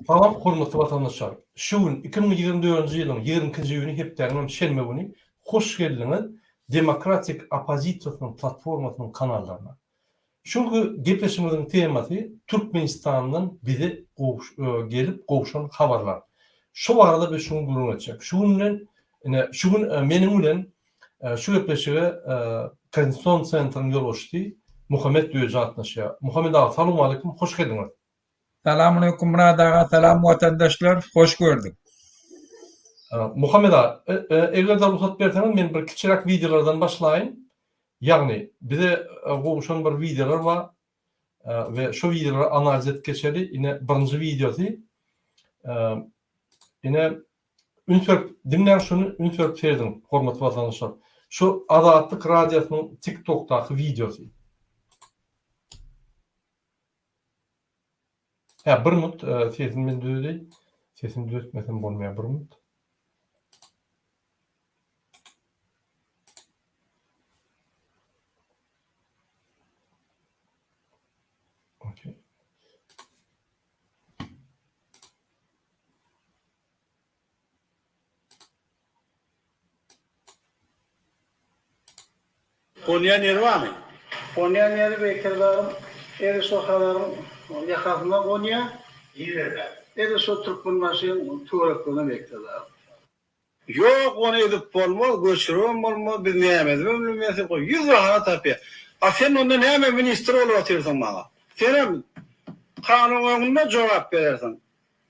Salam hormatly watandaşlar! Şu gün 2024-nji ýylyň 22-nji iýuny hepdäniň hem şenbe güni hoş geldiňiz Demokratik oppozisiýasynyň platformasynyň kanallaryna. Şu günki gepleşigimiziň temasy Türkmenistandan bize gelip gowşan habarlar. Şu barada biz şu gün gürrüň etjek. Şu günden ine şu gün meniň bilen şu gepleşige Konstitusion sentriň ýolbaşçysy Muhammet Düýeji gatnaşýar. Muhammet aga salowmaleýkim hoş geldiňiz. Salamaleýkum Myrat aga salam watandaşlar hoş gördük. Muhammet aga eger-de rugsat berseňiz men bir kiçiräk wideolardan başlaýyn. Ýagny bize gowşan bir wideolar bar we şo wideolary analiz edip geçeli. Ine birinji wideosy ine üns berip diňläň şuny üns berip serediň hormatly watandaşlar. Şu Azatlyk radiosynyň TikTokdaky wideosy. Hä bir minut sesini men düzedeýin. Sesini düzetmesem bolmaýar bir minut. Okey. Gonýan ýeri barmy? Gonýan ýeri Beýtelbaryň edil şo Hazaryň ýakasynda gonýar. Nirede? Edil şo Türkmenbaşyň töwereklerinde Beýtelbar. Ýok, ony edip bolmaz, göçüribem bolmaz, biz näme edibem bilmeýäs, goý, ýüz bahana tapýar. A sen onda näme ministr bolup otyrsyň maňa? Senem kanunyň öňünde jogap berersiň.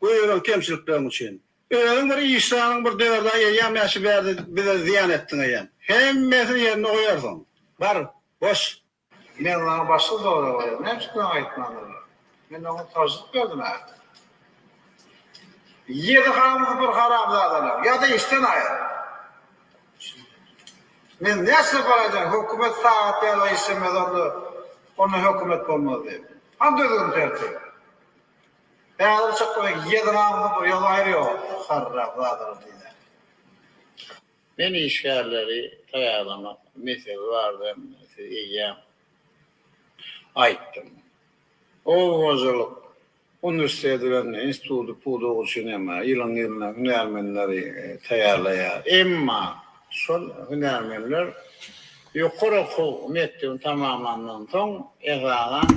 Goýberen kemçilikleriň üçin. Özüň bir işanyň bir dördi eýýäm näçe bärde bize zyýan etdiň eýýäm. Hemmesini ýerinde goýarsyň. Bar, boş. Men maňa başga sorag berýär. Näme üçin maňa aýtmandylar? Men oňa tabşyryk berdim-ä. Ýedi hamysy bir haramzadalar. Ýa-da işden aýyr. Men näçe sapar aýdýan, hökümet sagat ýaly işlemez onda, onda hökümet bolmaz diýip. Hany düzgün tertip? Häzir çykdy ýedi gamsy bir ýol aýyrýo harramzadalar diýýä. Men işgärleri taýýarlamak mesele barada size eýýäm aýtdym. Oba hojalyk uniwersiteti bilen instituty pudagy üçin hem ýylyň-ýylyna hünärmenleri taýýarlaýar. Emma şol hünärmenler ýokary okuw mekdebini tamamlandan soň, esasan,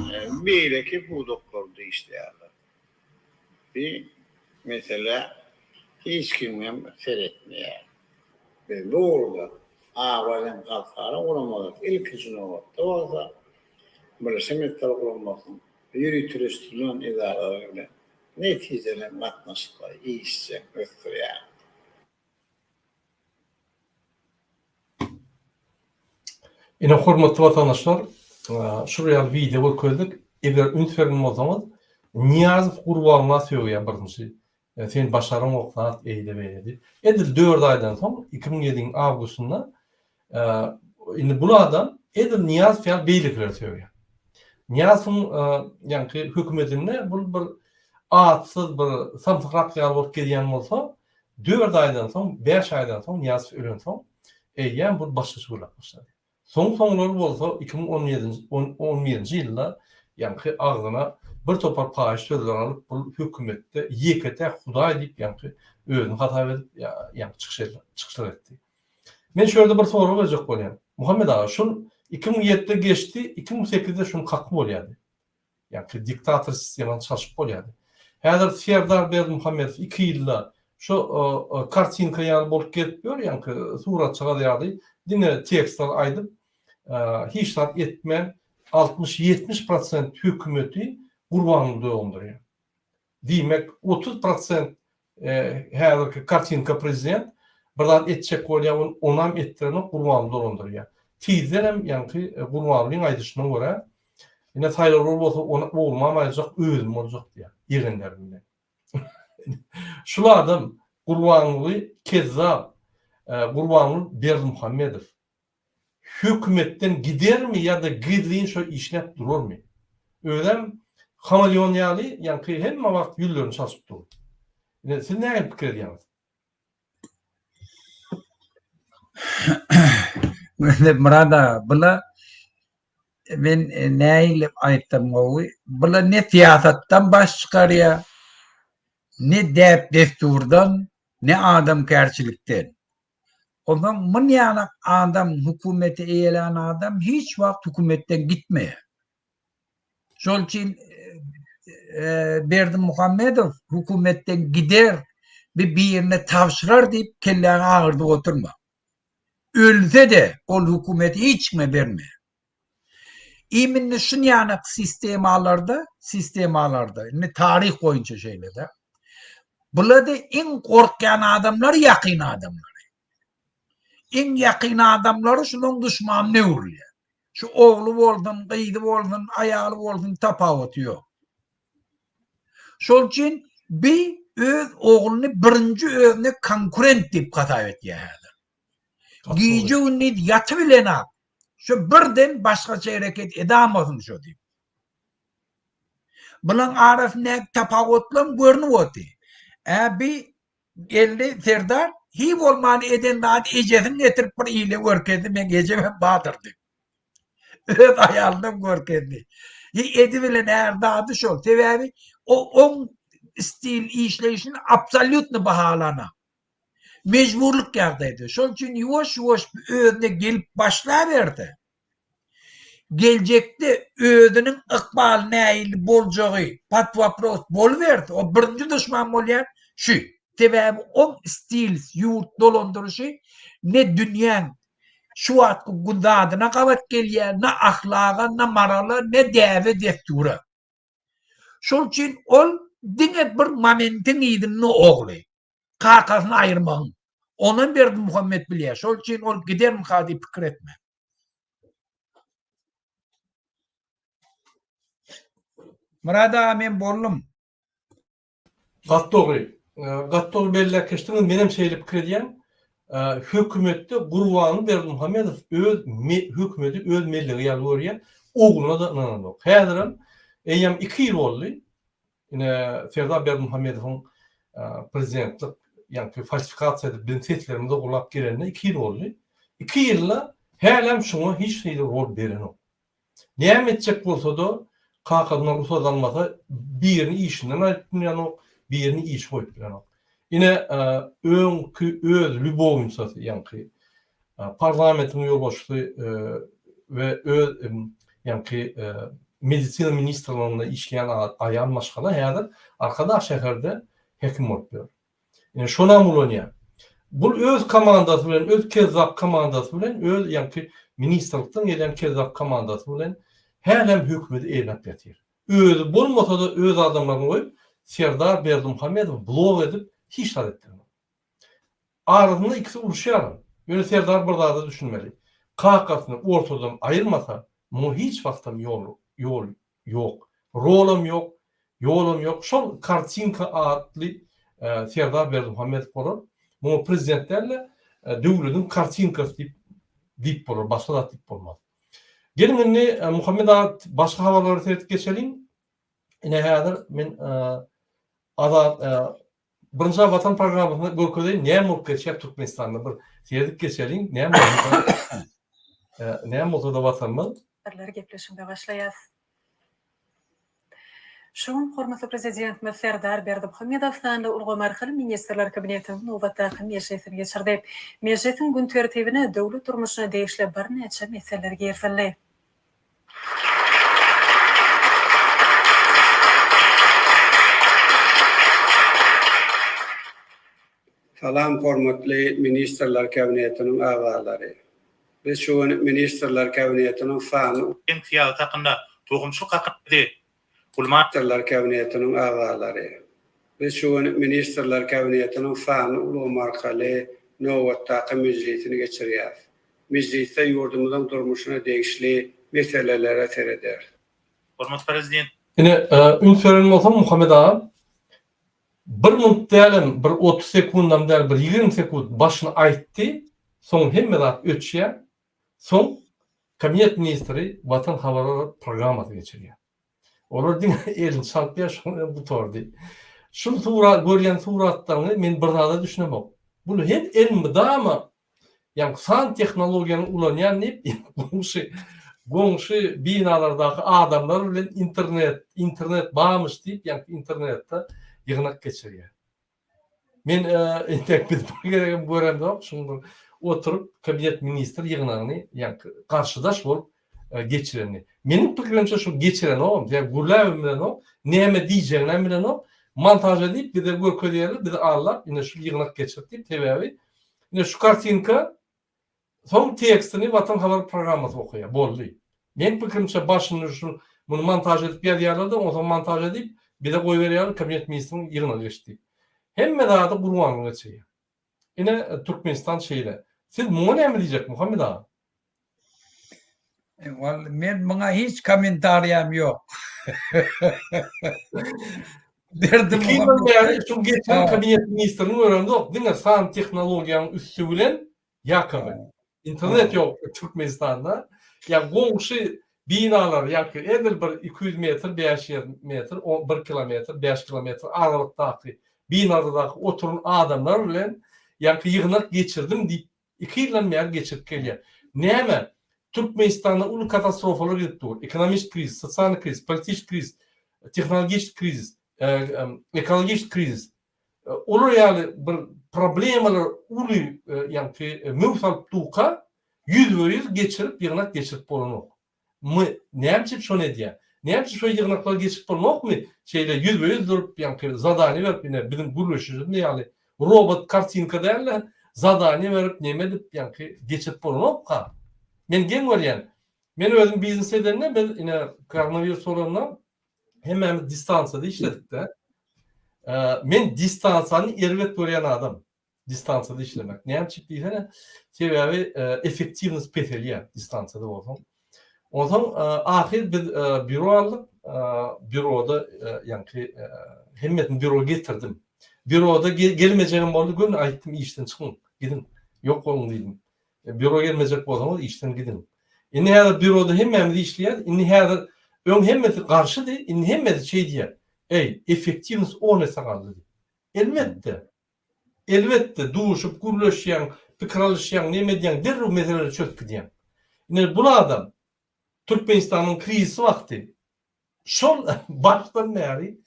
beýleki pudaklarda işleýärler. Bu meselä hiç kim hem seretmeýär. Biz bu ugurda abraýly hem halkara guramalar, ilkinji nobatda bolsa, Birleşen Milletler Guramasynyň ýöriteleşdirilen edaralary bilen netijeli gatnaşyklary işjeň ösdürýäris. Ine hormatly watandaşlar, şul ýaly wideo görkezdik. Eger üns beren bolsaňyz, Nyýazow Gurbanguly sögýär birinji. Sen başaraňok zat eýle beýle diýip. Edil dört aýdan soň, 2007-iň awgustynda indi bul adam edil Nyýazow ýaly beýlekileri sögýär. Nyýazowyň ýaňky hökümetinde bul bir atsyz bir samsykrak ýaly bolup gezýän bolsa, Dört aýdan soň, bäş aýdan soň Nyýazow ölensoň, eýýäm bu başgaça gürläp başlady. Soň-soňlary bolsa 2017-nji, on birinji ýylda ýaňky agzyna bir topar paýyş sözler alyp, bul hökümetde ýeke-täk hudaý diýip ýaňky özüni hasap edip, ýaňky çykyş çykyşlar etdi. Men şu ýerde bir sorag berjek bolýan. Muhammet aga, şul 2007-de geçdi, 2008-de şuny kaky bolýardy. Ýagny diktator sistemany çalşyp bolýardy. Häzir Serdar Berdimuhamedow iki ýylda şo kartinka ýaly bolup gezip ýör, ýaňky suratjagaz ýaly diňe tekstler aýdyp, hiç zat etmän 60-70 prosent hökümeti Gurbanguly dolandyrýar. Diýmek, 30 prosent häzirki kartinka prezident bir zat etjek bolýar, ony onam etdirenok, Gurbanguly dolandyrýar. Tizdenem ýaňky Gurbangulyň aýdyşyna görä, ine saýlawlar bolsa ony oglumam aýyrjak, özüm boljak diýýär, ýegenlerim bilen. Şul adam Gurbanguly kezzap, Gurbanguly Berdimuhamedow. Hökümetden gidermi ýa-da gizlin şo işläp durarmy? Özem hameleon ýaly ýaňky hemme wagt ýüzlerini çalşyp dur. Ine siz nähili pikir edýäňiz? Myrat aga bula men nähili aýtsam gowy bula ne syýasatdan baş çykarýa. Ne däp-dessurdan, ne adamkärçilikden. Onsoň munýanak adam hökümeti eýelän adam hiç wagt hökümetden gitmeýär. Şol üçin Berdimuhamedow hökümetden gider, bir birine tabşyrar diýip kelläňi agyrdyp oturma. Ölse-de ol hökümeti hiç kime bermeýär. Imindi şunýanak sistemalarda, sistemalarda, indi taryh boýunça şeýle-de. Bulada iň gorkýan adamlar ýakyn adamlary. Iň ýakyn adamlary şunuň duşmanyna öwrülýär. Şu ogly bolsun, gyzy bolsun, aýaly bolsun tapawuty ýok. Şol üçin bi öz ogluny birinji özüne konkurent diýip hasap etýär häzir. Gije-gündiz ýatybilenak şu birden başgaça hereket edamasyn şu diýip. Bulaň arasyndaky tapawutlam görnüp otyr. Ä bi Geldi Serdar hiý bolman eden zady ejesini getirip bir ile görkezdi meň ejemem bardyr diýip. Öz aýalynam görkezdi. Hiý edibilen är zady şol. Sebäbi o oň stil işleýşini absolýutny bahalana. Mejburlyk ýagdaýda. Şol üçin ýuwaş-ýuwaş özüne gelip başlaberse, geljekde özüniň ykbaly nähili boljagy pod wopros boluberse, o birinji duşman bolýan şu. Sebäbi oň stil ýurt dolandyryşy ne dünýäň şu wagtky gün zadyna gabat gelýär, ne ahlaga, ne morala, ne däbe-dessura. Şol üçin ol diňe bir momentiň yzynda ogly. Kakasyny aýyrmagyň. Onam Berdimuhamet bilýär. Şol üçin ol gidermika diýip pikir etme. Myrat aga men boldum. Gaty dogry. Gaty dogry belläp geçdiňiz. Menem şeýle pikir edýän. Hökümetde Gurbanguly Berdimuhamedow öz hökümeti öz mellegi ýaly görýär. Ogluna-da ynananok. Häzirem eýýäm 2 ýyl boldy. Ine Serdar Berdimuhamedowyň prezidentlik ýaňky falsifikasiýa edip biziň seslerimizi ogurlap gelenine 2 ýyl boldy. 2 ýylda hälem şuňa hiç hili rol berenok. Näme etjek bolsa-da, kakasyndan rugsat almasa, birini işinden aýryp bilýänok, birini işe goýup bilenok. Ine, öňki öz lýubownicasy, ýaňky parlamentiň ýolbaşçysy we öz ýaňky medisina ministrliginde işleýän aýal maşgala häzir Arkadag şäherde hekim bolup ýör. Ine şonam ulanýar. Bul öz komandasy bilen, öz kezzap komandasy bilen, öz ýaňky ministrlikden gelýän kezzap komandasy bilen hälem hökümeti eýläp ýatyr. Özi bolmasa-da öz adamlaryny goýup Serdar Berdimuhamedowy blok edip hiç zat etdirenok. Arasynda ikisi uruşýaram. Ýöne Serdar bir zada düşünmeli. Kakasyny ortadan aýyrmasa muňa hiç wagtam ýol ýol Ýok. Rolam ýok, ýolam ýok. Şol kartinka atly Serdar Berdimuhamedow bolar. Muňa prezident däl-de, döwlediň kartinkasy diýip diýip bolar, başga zat diýip bolmaz. Geliň indi Muhammet aga başga habarlara seredip geçeliň. Ine häzir men Azat Birinji Watan programmasynda görkezeýin näme bolup geçýär Türkmenistanda bir seredip geçeliň näme bolsa näme bolsa-da watanymyz. Habarlar gepleşigimize başlaýas. Şu gün hormatly Prezidentimiz Serdar Berdimuhamedow sanly ulgam arkaly Ministrler Kabinetiniň nobatdaky mejlisini geçirdi. Mejlisiň gün tertibine döwlet durmuşyna degişli birnäçe meseleler girizildi. Salam hormatly Ministrler Kabinetiniň agzalary. Biz şu gün Ministrler Kabinetiniň sanly. Bank syýasaty hakynda, tohumçylyk hakynda Gulman. Ministrler Kabinetiniň agzalary. Biz şu gün Ministrler Kabinetiniň sanly ulgam arkaly nobatdaky mejlisini geçirýäris. Mejlisde ýurdumyzyň durmuşyna degişli meselelere serederis. Hormatly Prezident. Ine, üns beren bolsaň, Muhammet aga, bir minut dälem, bir 30 sekundam däl, bir 20 sekund başyny aýtdy, soň hemme zat öçýär, soň kabinet ministri Watan habarlar programmasy geçirýär. Olar diňe elini çalypýar, şonuň bilen gutardy. Şul surat görýän suratlaryňy men bir zada düşünemok. Bul hem elmydama ýaňky san tehnologiýany ulanýan diýip goňşy goňşy binalardaky adamlar bilen internet internet barmyş diýip ýaňky internetde. ýygnak geçirýär. Men entek biz bir gezegem göremzok, şuň bir oturyp kabinet ministr ýygnagyny ýaňky garşydaş bolup geçirenini. Meniň pikirimçe şu geçirenogam, sebäbi gürläbem bilenok, näme diýjeginem bilenok, montaž edip bize görkezýärler, bizi aldap ine şu ýygnak geçirdi diýip, sebäbi ine şu kartinka Soň tekstini Watan habar programmasy okaýar. Boldy. Meň pikirimçe başyny şu muny montaž edip ýazýarlar-da, onsoň montaž edip bize goýberýärler kabinet ministriniň ýygnagy geçdi diýip. Hemme zady Gurbanguly geçirýär. Ine Türkmenistan şeýle. Siz muňa näme diýjek Muhammet aga? Walla men muňa hiç kommentariýam ýok. Berdi Muhammet. Bäri şu geçen kabinet ministrini göremzok, diňe san tehnologiýanyň üsti bilen ýakoby. Internet ýok Türkmenistanda. Ýa goňşy binalar ýa-ki edil bir 200 metr, 500 metr, 1 kilometr, 5 kilometr aralykdaky binalardaky oturan adamlar bilen ýa-ki ýygnak geçirdim diýip Iki ýyldan bäri geçirip gelýär. Näme? Türkmenistanda uly katastrofalar gidip dur. Ekonomik krizis, sosialnyý krizis, politiçki krizis, tehnologik krizis, ekologik krizis. Olar ýaly bir problemalar uly ýaňky möwt alyp durka, ýüzbe-ýüz geçirip, ýygnak geçirip bolanok. My, näme üçin şony edýär? Näme üçin şo ýygnaklary geçip bolmakmy? Şeýle ýüzbe-ýüz durup, ýaňky zadaniýe berip, ine, biziň gürleşişimiz ýaly, robot kartinka däl-de, zadaniýe berip, neme edip, ýaňky geçirip bolanokka? Men geň görýän. Men özüm biznes edende, biz, ine, koronawirus bolanda, hemmämiz distansiýada işledik-de. Men distansiýany erbet görýän adam. Distansiýada işlemek. Näme üçin diýsene, sebäbi effektiwnost peselýär distansiýada bolsaň. Onsoň ahyr biz býuro aldyk. Býuroda ýaňky hemmesini býuro getirdim. Býuroda gelmejegem boldy, göni aýtdym işden çykyň, gidiň, ýok boluň diýdim. Býuro gelmejek bolsaňyz işden gidiň. Indi häzir býuroda hemmämiz işleýäris. Indi häzir öň hemmesi garşydy, indi hemmesi şeý diýýär. Eý, effektiwnost on esse galdy diýip. Elbetde. Elbetde, duşup, gürleşýäň, pikir alyşýaň, neme edýäň, derrew meseleleri çözüp gidýäň. Ine, bul adam Türkmenistanyň krizisi wagty şol başdan bäri,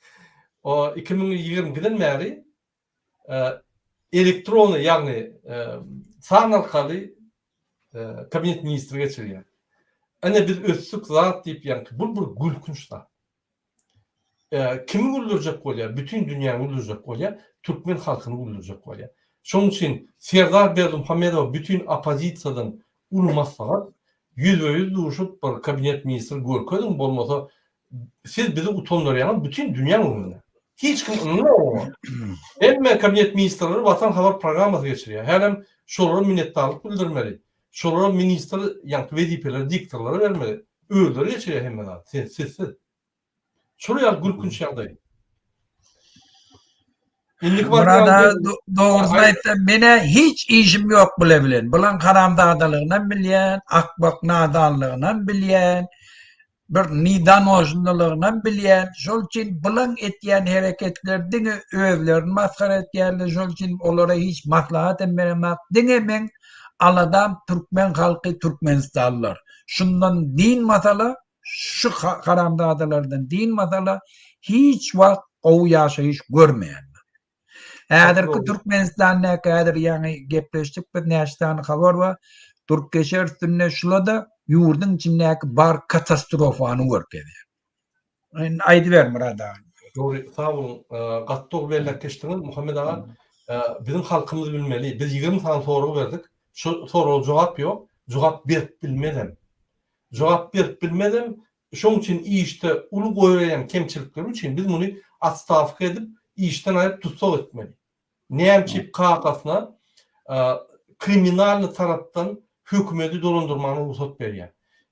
o 2022-den bäri elektronny, ýagny san arkaly kabinet ministri geçirýär. Ine, biz ösdük zat diýip, ýaňky bul bir gülkünç zat. Kimi güldürjek bolýar? Bütin dünýäni güldürjek bolýar, türkmen halkyny güldürjek bolýar. Şonuň üçin Serdar Berdimuhamedowa bütin oppozisiýadan uly maslahat, ýüzbe-ýüz duşup bir kabinet ministri görkeziň, bolmasa siz bizi utandyrýaňyz bütin dünýäň öňünde. Hiç kim ynanmaz oňa. Hemme kabinet ministrleri Watan habar programmasy geçirýär. Hälem şolara minnetdarlyk bildirmeli. Şolara ministr ýaňky wezipeleri diktorlara bermeli. Özleri geçirýär hemme zady. Sen sizsiz. Şol ýaly gülkünç ýagdaý. Indiki Murad aga dogrusyny aýtsam menä hiç işim ýok bule bilen. Bulaň haramzadalygynam bilýän, akmak nadanlygynam bilýän, bir nidanožnylygynam bilýän. Şol üçin bulaň etýän hereketleri diňe özlerini masgara etýärler. Şol üçin olara hiç maslahat hem beremak. Diňe meň aladam türkmen halky türkmenistanlylar. Şundan dynmasala şu haramzadalardan dynmasala hiç wagt gowy ýaşaýyş görmeýärler. Häzirki Türkmenistandaky häzir ýaňy gepleşdik biz näçe sany habar bar durup geçer üstünde şulada ýurduň içindäki bar katastrofany görkezýär. Indi aýdyber Myrat aga. Dogry sag boluň gaty dogry belläp geçdiňiz Muhammet aga biziň halkymyz bilmeli biz 20 sany sorag berdik şu soraga jogap ýok jogap berip bilmezem Jogap berip bilmezem, şoň üçin işde uly goýberýän kemçilikleri üçin biz muny otstawka edip, işden aýryp tussag etmeli. Näme üçin kakasyna kriminalnyý tarapdan hökümeti dolandyrmagyna rugsat berýär?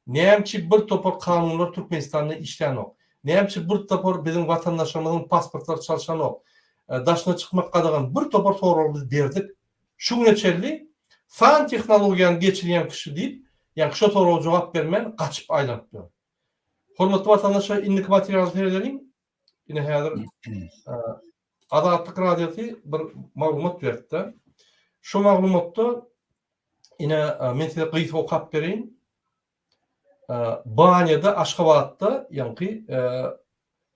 Näme üçin bir topar kanunlar Türkmenistanda işlänok? Näme üçin bir topar biziň watandaşlarymyzyň pasportlary çalşanok? Daşyna çykmak gadagan bir topar soragy biz berdik. Şu güne çenli san tehnologiýany geçirýän kişi diýip, ýaňky şo soraga jogap bermän gaçyp aýlanyp ýör. Hormatly watandaşlar, indiki materiala seredeliň. Ine häzir Azatlyk Radiosy bir maglumat beripdi. Şu maglumatda ine men size gysga okap bereýin. Banýada Aşgabatda ýaňky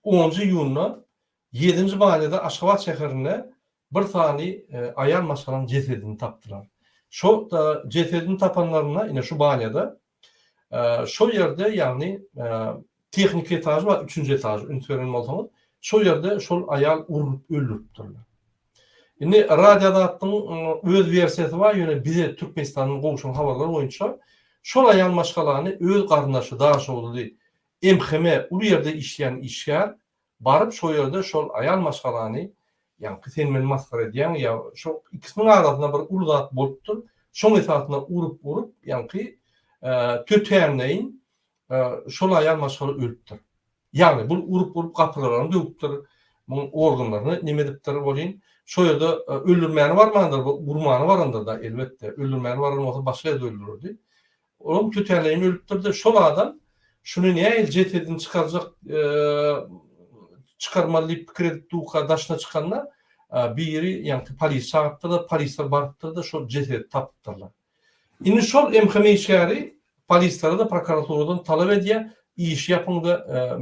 10-njy iýunda. Ýedinji maýda Aşgabat şäherinde bir sany aýal maşgalanyň jesedini tapdylar. Şo jesedini tapanlarynda ine şu banýada şo ýerde ýagny tehniki etažy bar, üçünji etažy üns beren bolsaňyz, şo ýerde şol aýal urlup öldüripdirler. Indi Radio Azatlygyň öz wersiýasy bar, ýöne bize Türkmenistandan gowşan habarlar boýunça şol aýal maşgalany öz garyndaşy Daşoguzly MHM uly ýerde işleýän işgär baryp şo ýerde şol aýal maşgalany ýaňky sen meni masgara edýäň ýa şo ikisiniň arasynda bir uly zat bolupdyr şoň esasynda urup urup ýaňky tötänleýin şol aýal maşgala ölüpdir. Ýagny bul urup urup gapyrgalaryny döwüpdir muň organlaryny neme edipdir welin şo ýerde öldürmäne barmandyr bu urmana barandyr da elbetde öldürmäne baran bolsa başga ýerde öldürerdi. Olam tötänleýin ölüpdir-de, şol adam şuny nähili jesedini çykarjak, çykarmaly diýip pikir edip durka daşyna çykanda biri ýaňky polisi çagyrypdyr-da, polisler barypdyr-da şol jesedi tapypdyrlar. Indi şol MHM işgäri polislere-de prokuraturadan talap edýär, işi ýapyň-da,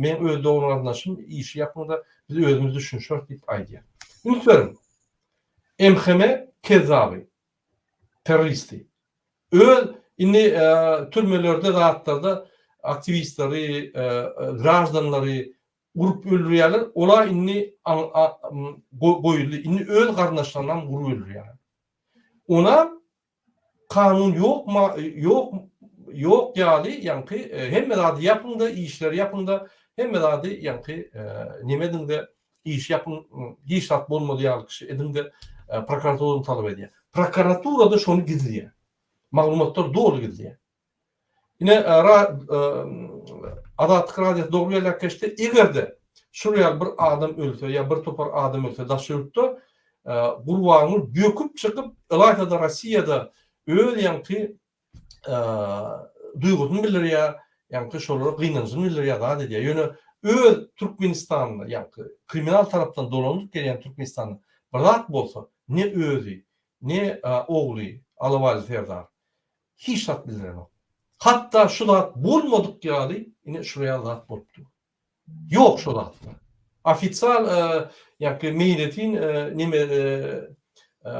meň öz dogan-garyndaşym işi ýapyň-da, biz özümiz düşünişeris diýip aýdýar. Üns beriň, MHM kezzaby. Terroristi. Öz indi türmelerde zatlarda aktiwistleri, graždanlary urup öldürýärler. Ola indi goýuldy. Indi öz garyndaşlarynam urup öldürýärler. Ona kanun ýok ýok ýok ýaly ýaňky hemme zady ýapyňda, işleri ýapyňda, hemme zady ýaňky neme ediňde Iş ýapyň, hiç zat bolmady ýaly kişi ediň-de, prokuraturadan talap edýär. Prokuratura-da şony gizleýär. Maglumatlary doly gizleýär. Ine, Azatlyk Radiosy dogry belläp geçdi, eger-de şul ýaly bir adam ölse ýa bir topar adam ölse daşary ýurtda, Gurbanguly böküp çykyp, ylaýta-da Rossiýada öz ýaňky duýgusyny bildirýär, ýaňky şolara gynanjyny bildirýär, zat edýär. Ýöne öz Türkmenistanda, ýaňky kriminal tarapdan dolanyp gelýän Türkmenistanda bir zat bolsa, ne özi, ne ogly Alabaýly Serdar hiç zat bildirenok. Hatda şu zat bolmadyk ýaly ine şular ýaly zat bolup dur. Ýok şo zatlar. Ofisial ýaňky meýletin neme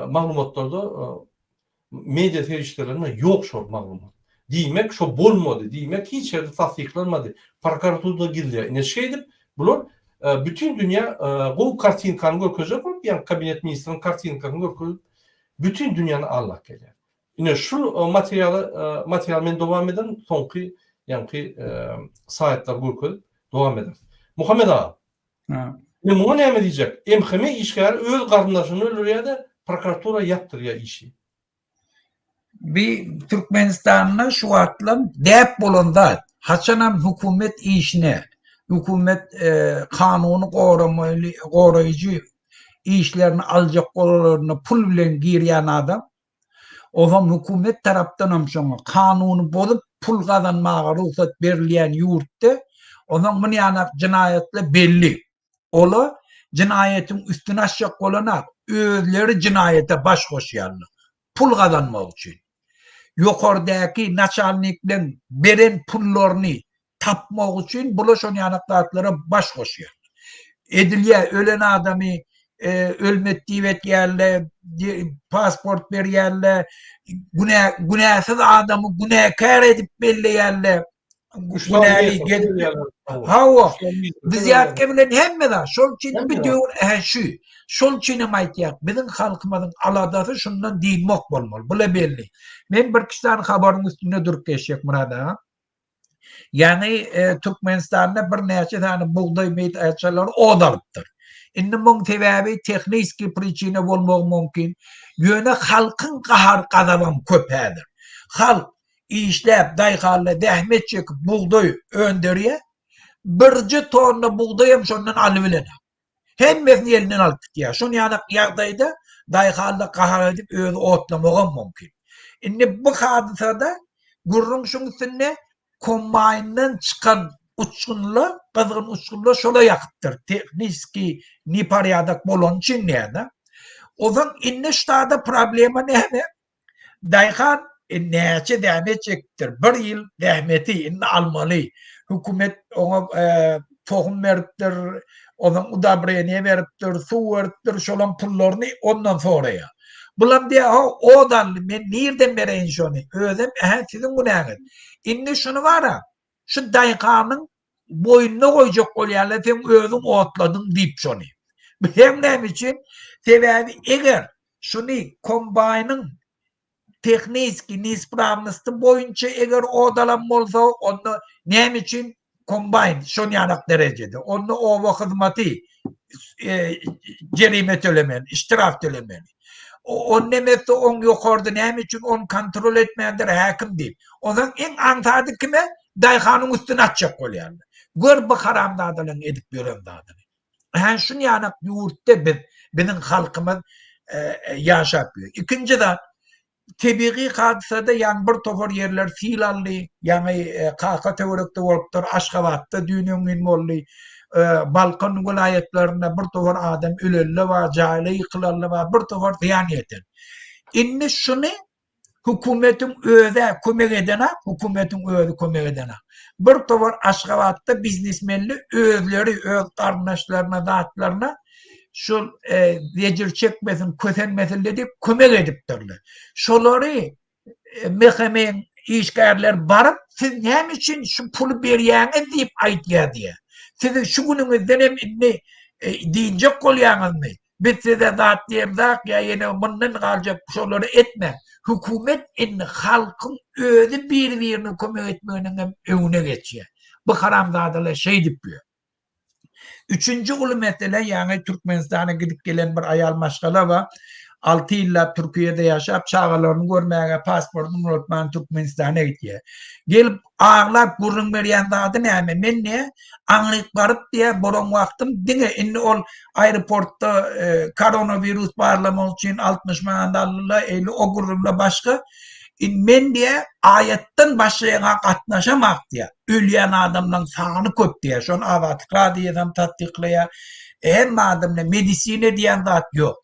maglumatlarda media serişdelerinde ýok şol maglumat. Diýmek şo bolmady, diýmek hiç ýerde tassyklanmady. Prokuraturada gizleýär. Ine şeýdip bular bütin dünýä gowy kartinkany görkezjek bolup, ýaňky kabinet ministriniň kartinkasyny görkezip bütin dünýäni aldap gelýär. Ine şu materialy material men dowam ederin soňky ýaňky saýtlary görkezip dowam ederis. Muhammet aga. Ine muňa näme diýjek? MHM işgäri öz garyndaşyny öldürýär-de prokuratura ýapdyrýar işi. Bi Türkmenistanda şu wagtlam däp bolan zat. Haçanam hökümet işine, hökümet kanuny goramaly, goraýjy işlerini aljak bolanlarynda pul bilen girýän adam Ozam hökümet tarapdanam şoňa kanuny bozup pul gazanmaga rugsat berilýän ýurtda ozaň muny ýanak jenaýatlar belli. Ola jenaýatyň üstüni açjak bolanak özleri jenaýata baş goşýarlar pul gazanmak üçin. Ýokardäki naçalnikleň beren pullaryny tapmak üçin bular şon ýanak zatlara baş goşýar. Edilýär ölen adamy e, ölmet diýip etýärler, pasport berýärler, günä günäsiz adamy günäkär edip belleýärler. Günäli gelip. Hawa. Wzýatka bilen hemme zat. Şol üçin bir döwür hä şu. Şol üçin hem aýtýar. Biziň halkymyzyň aladasy şundan dynmak bolmaly. Bula belli. Men bir iki sany habaryň üstünde durup geçjek Myrat aga. Ýagny Türkmenistanda birnäçe sany bugdaý meýdançalary ot alypdyr. Indi muň sebäbi tehniski priçina bolmagy mümkin. Ýöne halkyň gahar gazabam köp häzir. Halk işläp, daýhanlar zähmet çekip bugdaý önderýär. Birje tonna bugdaýam şondan alybilenok. Hemmesini elinden alyp gitýär. Şon ýaly ýagdaýda daýhanlar gahar edip özi otlamagam mümkin. Indi bu hadysada gürrüň şuň üstünde kombaýndan çykan uçgunlar, gyzgyn uçgunlar şola ýakypdyr. Tehniski neporýadok bolany üçin näme? Ozan indi ştada problema näme? Daýhan näçe zähmet çekipdir. Bir ýyl zähmeti indi almaly. Hökümet oňa e, Tohum beripdir, onsoň udabreniýe beripdir, suw beripdir, şolaň pullaryny ondan soraýar. Bulam diýýär, ho, ot aldy, men nirden bereýin şony? Özem, ähä, siziň günäňiz. Indi şuny bar-a, şu daýhanyň boýnuna goýjak bolýarlar, sen özüň otladyň diýip şony. Bileň näme üçin? Sebäbi eger şuny kombaýnyň tehniski neispravnosti boýunça eger ot alan bolsa, onda näme üçin kombaýn şon ýanak derejede? Onda oba hyzmaty e, jerime tölemeli, ştraf tölemeli. O nemetse oň ýokarda näme üçin ony kontrol etmändir häkim diýip. Ondan iň aňsady kime? Daýhanyň üstüne atjak bolýarlar. Gör bu haramzadalaryň edip ýören zadyny. Hä şun ýanak ýurtda biz, biziň halkymyz e, e, ýaşap ýör. Ikinji zat, tebigy hadysada ýaňy bir topar ýerler sil aldy, ýaňy e, Kaka töwerekde bolupdyr, Aşgabatda düýn öňňin boldy. Balkan welaýatlarynda bir topar adam ölende bar, jaýlar ýykylanda bar, bir topar zyýan ýeten. Indi şuny Hökümetiň özä kömek edenak, hökümetiň özi kömek edenak. Bir topar Aşgabatda biznesmenli özleri öz garyndaşlaryna zatlaryna şol e, zejir çekmesin, kösenmesin diýip kömek edipdirler. Şolary e, MHM-iň işgärleri baryp, siz näme üçin şu puly berýäňiz diýip aýdýar diýýär. Siz şu günüňizden hem indi e, diýjek bolýaňyzmy? Biz size zat diýemzak ýa ýene mundan galjak şolary etmäň. Hökümet indi halkyň özi bir-birine kömek etmeginiň hem öňüne geçýär. Bu haramzadalar şeýdip ýör. Üçünji uly mesele ýaňy Türkmenistana gidip gelen bir aýal maşgala bar. 6 ýyllap Türkiýede ýaşap, çagalaryny görmäge pasportyny ulaltman Türkmenistana gitýär. Gelip Aglap gürrüň berýän zady näme? Men ne aňryk baryp diýä bolan wagtym diňe indi ol aeroportda e, koronawirus barlamak üçin 60 manat aldylar, eýle o gürrüňle başga. Indi men diýä aýatdan başlaýaňa gatnaşamak diýä. Ölýän adamlaryň sany köp diýä. Şony Azatlyk Radiosam tassyklaýar. Hemme adamda medisina diýen zat ýok.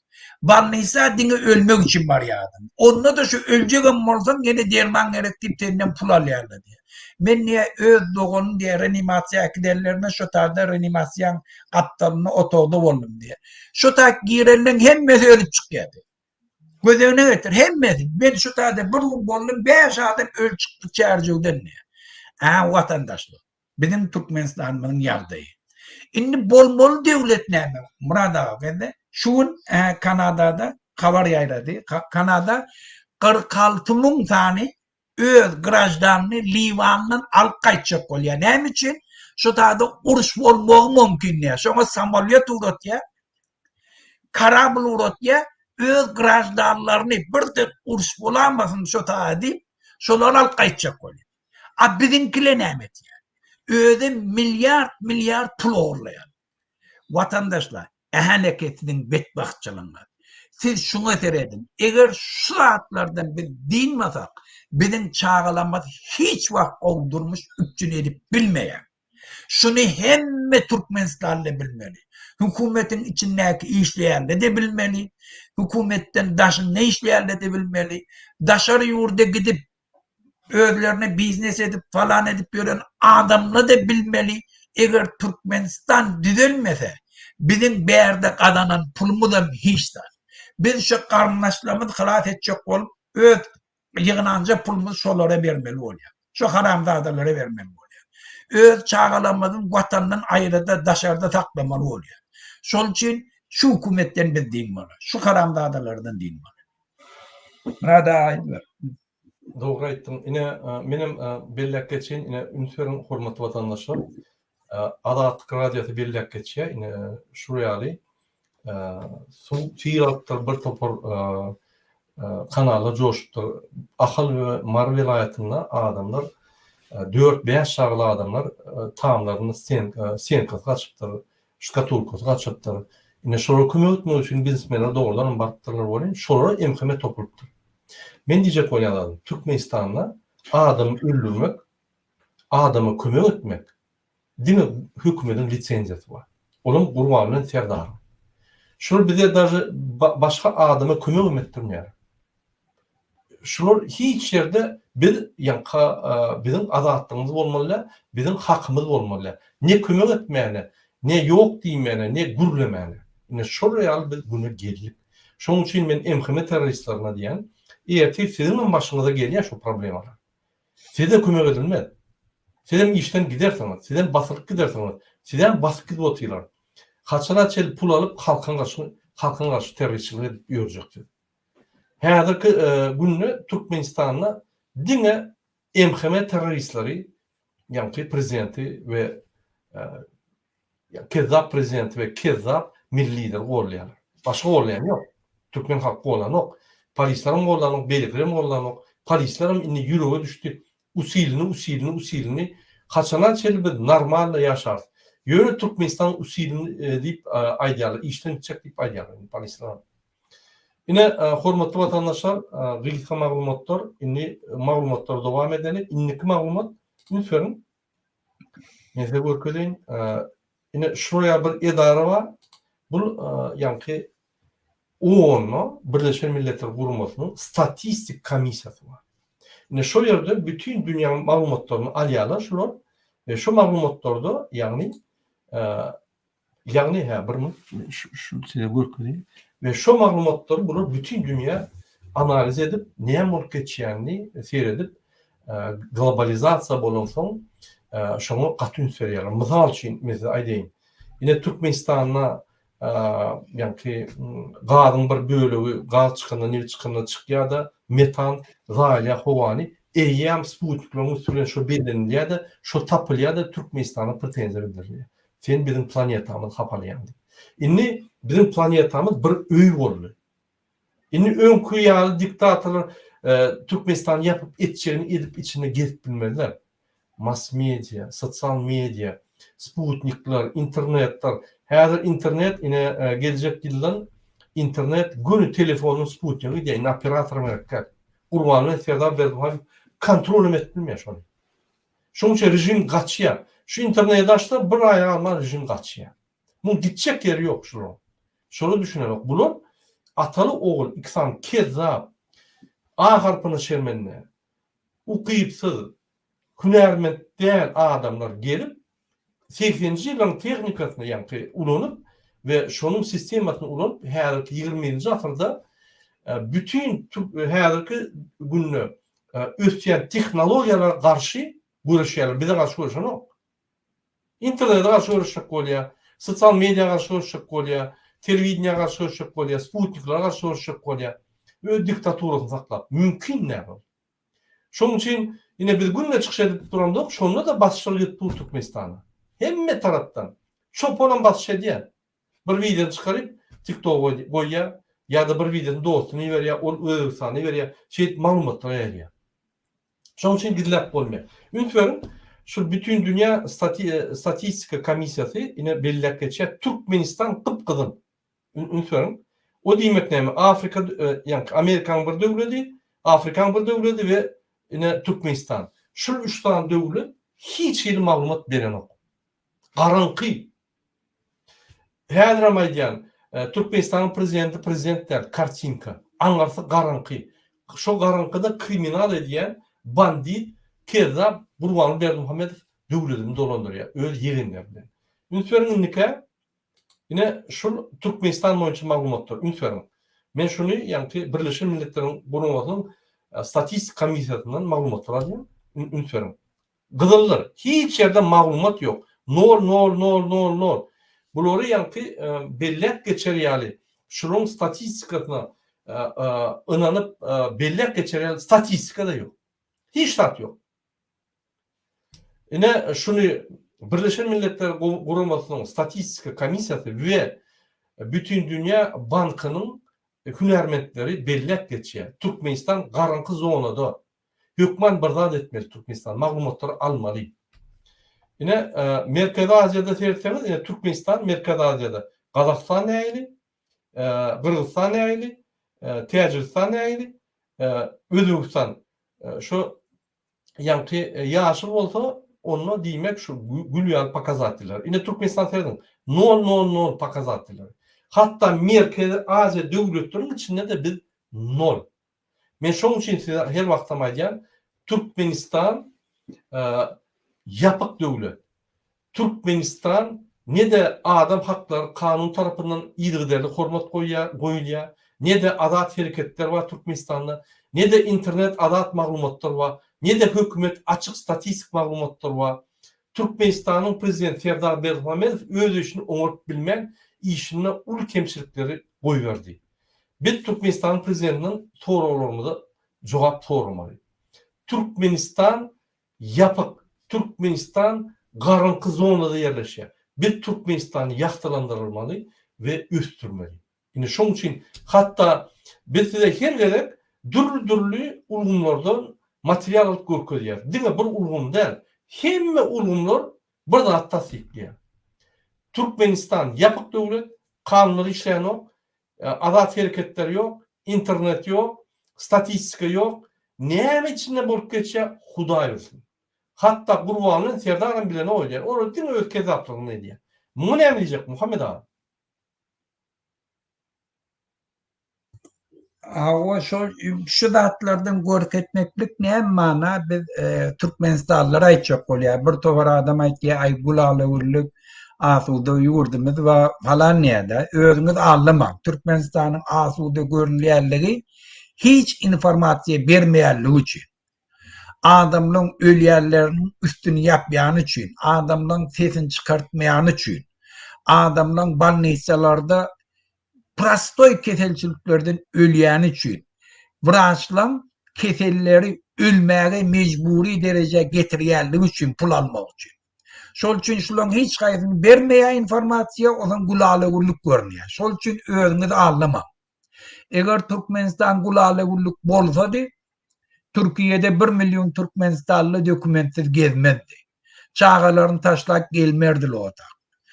Bolnisa diňe ölmek üçin barýar adam. Onda-da şu öljegem bolsaň ýene derman gerek diýip senden pul alýarlar diýýär. Men diýýär öz doganym diýýär reanimasiýa äkidenlerinde şo taýda reanimasiýaň gapdalynda otagda boldum diýýär. Şo taýt girenleň hemmesi ölüp çykýar diýýär. Göz öňüne getir hemmesi. Men şu taýda bir gün boldum 5 adam ölüp çykdy çärjewden diýýär. Ä watandaşlar. Biziň Türkmenistanymyzyň ýagdaýy. Indi bolmaly döwlet näme? Myrat aga bende şu gün Kanadada habar ýaýrady. Kanada 46 müň sany öz graždanyny Liwandan alyp gaýtjak bolýar. Näme üçin? Şu taýda uruş bolmagy mümkin diýýär. Şoňa samolýot ugratýar. Korabl ugratýar. Öz graždanlaryny birden uruş bolamasyn şu taýda diýip, şolary alyp gaýtjak bolýar. A biziňkiler näme etýär? Özem milliard milliard pul ogurlaýar. Watandaşlar, ähäneke siziň betbagtçylygyňyz. Siz şuňa serediň, eger şu zatlardan biz dynmasak, biziň çagalarymyz hiç wagt gowy durmuş üpjün edip bilmeýär. Şuny hemme türkmenistanly bilmeli. Hökümetiň içindäki işleýänler-de bilmeli, hökümetden daşynda işleýänler-de bilmeli. Daşary ýurda gidip özlerine biznes edip falan edip ýören adamla-da bilmeli, eger Türkmenistan düzelmese, biziň bärde gazanan pulumyzam hiç zat. Biz şu garyndaşlarymyzy halas etjek bolup, öz ýygnanja pulumyzy şolara bermeli bolýar. Şu haramzadalara bermeli bolýar. Öz çagalarymyzy watandan aýryda, daşarda saklamaly bolýar. Şol üçin şu hökümetden biz dynmaly. Şu haramzadalardan dynmaly. Myrat aga aýdyber. Dogry aýtdyň. Ine, menem belläp geçeýin, ine, üns beriň, hormatly watandaşlar. Azatlyk Radiosy belläp geçýär, ine, şu ýaly suw sil alypdyr, bir topar kanallar joşupdyr. Ahal we Mary welaýatynda adamlar, dört-bäş çagaly adamlar tamlaryny stenkasy gaçypdyr, şkatulkasy gaçypdyr. Ine, şolara kömek etmek üçin biznesmenler dogrudan hem barypdyrlar welin, şolara MHM topulypdyr. Men diýjek bolýan zadym, Türkmenistanda adamy öldürmek, adama kömek etmek diňe hökümediň lisenziýasy bar. Olam Gurban bilen Serdaryň. Şular bize daže başga adama kömegem etdirmeýär. Şular hiç ýerde biz ýaňka biziň azatlygymyz bolmaly däl, biziň hakymyz bolmaly däl. Ne kömek etmäne, ne ýok diýmäne, ne gürlemäne. Ine şol ýaly biz güne geldik. Şonuň üçin men MHM terroristlerine diýýän, ertir siziň hem başyňyza gelýär şu problemalar. Size kömek edilmez. Sizem işden gidersiňiz, sizem basylyp gidersiňiz, sizem basyp gidip otyrlar. Haçana çenli pul alyp halkyň garşy halkyň garşy terroristçilik edip ýörjeksiz. Häzirki günde Türkmenistanda diňe MHM terroristleri, ýaňky prezidenti we kezzap prezidenti we kezzap milli lideri goldaýarlar. Başga goldaýan ýok. Türkmen halky goldanok. Polislerem goldanok, beýlekilerem goldanok. Polislerem indi ýürege düşdi. Usilini, usilini, usilini. Haçana çenli biz normalno ýaşarys. Ýöne Türkmenistan usilini diýip aýdýarlar, işden gitjek diýip aýdýarlar indi polislerem. Ine, hormatly watandaşlar, gysga maglumatlar. Indi maglumatlary dowam edeli. Indiki maglumat, üns beriň. Men size görkezeýin. Ine, şuraya bir edara bar. Bul ýaňky OON-da, Birleşen Milletler Guramasynyň statistik komissiýasy bar. Ine, şol ýerde bütin dünýäniň maglumatlaryny alýarlar şular we şu maglumatlarda, ýagny Ýagny hä bir minut şuny size görkezeýin. We şo maglumatlary bular bütin dünýä analiz edip, näme bolup geçýänini seredip, globalizasiýa bolansoň şoňa gaty üns berýärler. Mysal üçin men size aýdaýyn. Ine Türkmenistanda ýaňky gazyň bir bölegi gaz çykanda, nebit çykanda çykýar-da, metan zaýalaýar howany. Eýýäm sputnikleriň üsti bilen şo bellenilýär-de, şo tapylýar-da Türkmenistana pretenziýa bildirilýär. Sen biziň planetamyzy hapalaýaň diýip. Indi biziň planetamyz bir öý boldy. Indi öňki ýaly diktatorlar Türkmenistany ýapyp etjegini edip içinde gezip bilmezler. Mass media, sosial media, sputnikler, internetler. Häzir internet ine geljek ýyldan internet göni telefonyň sputnigi gidýär. Indi operatoram gerek däl. Gurbanguly Serdar Berdimuhamedow kontrol hem edip bilmeýär şony. Şonuň üçin režim gaçýar. Şu interneti açsa bir aýa galman režim gaçýar. Muň gitjek ýeri ýok şularyň. Şola düşünenok. Bular ataly ogul iki sany kezzap, A harpyna şermende, ukypsyz, hünärment däl adamlar gelip segseninji ýyllaryň tehnikasyny ýaňky ulanyp we şonuň sistemasyny ulanyp häzirki ýigriminji asyrda bütin häzirki günde ösýän tehnologiýalara garşy göreşýärler, bize garşy göreşenok. Internete garşy göreşjek bolýar, sosial media garşy göreşjek bolýar, telewideniýä garşy göreşjek bolýar, sputniklere garşy göreşjek bolýar. Öz diktaturasyny saklap. Mümkin däl ol. Şonuň üçin ine biz günde çykyş edip duramzok, şonda-da basyşlar gelip dur Türkmenistana. Hemme tarapdan. Çopanam basyş edýär. Bir wideony çykaryp TikToka goýýar ýa-da bir wideony dostuna iberýär, ol Özbegistana iberýär. Şeýdip maglumatlar ýaýraýar. Şonuň üçin gizläp bolmaýar. Üns beriň, şu Bütindünýä statistika komissiýasy ine belläp geçýär, Türkmenistan gyp-gyzyl. Üns beriň. O diýmek näme? Afrika, ýaňky Amerikanyň bir döwledi, Afrikanyň bir döwledi we ine Türkmenistan. Şul üç sany döwlet hiç hili maglumat berenok. Garaňky. Häzirem aýdýan, Türkmenistanyň prezidenti prezident däl, kartinka. Aňyrsy garaňky. Şo garaňkyda kriminal edýän bandit, kezzap Gurbanguly Berdimuhamedow döwledini dolandyrýar öz ýegenleri bilen. Üns beriň indikä, Ine, şul Türkmenistan boýunça maglumatlar, üns beriň. Men şuny ýaňky Birleşen Milletleriň Guramasynyň Statistik komissiýasyndan maglumatlar alýan, üns beriň. Gyzyldyr. Hiç ýerde maglumat ýok. Nol, nol, nol, nol, nol. Bulary ýaňky belläp geçer ýaly, şularyň statistikasyna ynanyp belläp geçer ýaly statistika-da ýok. Hiç zat ýok. Ine, şuny Birleşen Milletler Guramasynyň Statistika komissiýasy we Bütindünýä bankynyň hünärmentleri belläp geçýär. Türkmenistan garaňky zonada. Hökman bir zat etmeli Türkmenistan, maglumatlary almaly. Ine, Merkezi Aziýada seretseňiz, ine Türkmenistan Merkezi Aziýada. Gazagystan nähili? Gyrgyzystan nähili? Täjigistan nähili? Özbegistan. Şu Ýaňky ýaşyl bolsa, onda diýmek şu gül ýaly pokazateller. Ine Türkmenistan serediň, nol nol nol pokazateller. Hatda Merkezi Aziýa döwletleriniň içinde-de biz nol. Men şoň üçin size her wagtam aýdýan, Türkmenistan ýapyk döwlet. Türkmenistan ne-de adam haklary kanun tarapyndan yzygiderli hormat goýýar, goýulýar, ne-de azat hereketler bar Türkmenistanda, ne-de internet azat maglumatlar bar, ne-de hökümet açyk statistik maglumatlar bar. Türkmenistanyň prezidenti Serdar Berdimuhamedow öz işini oňaryp bilmän, işinde uly kemçilikleri goýberdi. Biz Türkmenistanyň prezidentinden soraglarymyza jogap soramaly. Türkmenistan ýapyk. Türkmenistan garaňky zonada ýerleşýär. Biz Türkmenistany ýagtylandyrylmaly we ösdürmeli. Indi şoň üçin hatda biz size her gezek dürli-dürli ulgamlardan material alyp görkezýäris. Diňe bir ulgam däl, hemme ulgamlar bir zat tassyklaýar. Türkmenistan ýapyk döwlet, kanunlar işlänok, azat hereketler ýok, internet ýok, statistika ýok. Näme içinde bolup geçýär, Hudaý bilsin. Hatda Gurbanly Serdaram bilenok öýdýän. Olar diňe öz kezzaplygyny edýär. Muňa näme diýjek Muhammet aga? Hawa şol şu zatlardan görkezmeklik näme mana biz e, Türkmenistanlylar aýtjak bolýar. Bir topar adam aýtýar, aý gülala-güllük asuda ýurdumyz bar falan diýýär-de. Özüňiz aldamaň. Türkmenistanyň asuda görünýänligi hiç informasiýa bermeýänligi üçin. Adamlaň ölýänleriniň üstüni ýapýany üçin, adamlaň sesini çykartmaýany üçin, adamlaň bolnisalarda prostoý keselçiliklerden ölýäni üçin, wraçlaň keselleri ölmäge mejbury derejä getirýänligi üçin pul almak üçin. Şol üçin şulaň hiç haýsyny bermeýär informasiýa, onsoň gülala-güllük görünýär. Şol üçin özüňizi aldamaň. Eger Türkmenistan gülala-güllük bolsady, Türkiýede bir million türkmenistanly dokumentsiz gezmezdi. Çagalaryny taşlap gelmerdiler ota.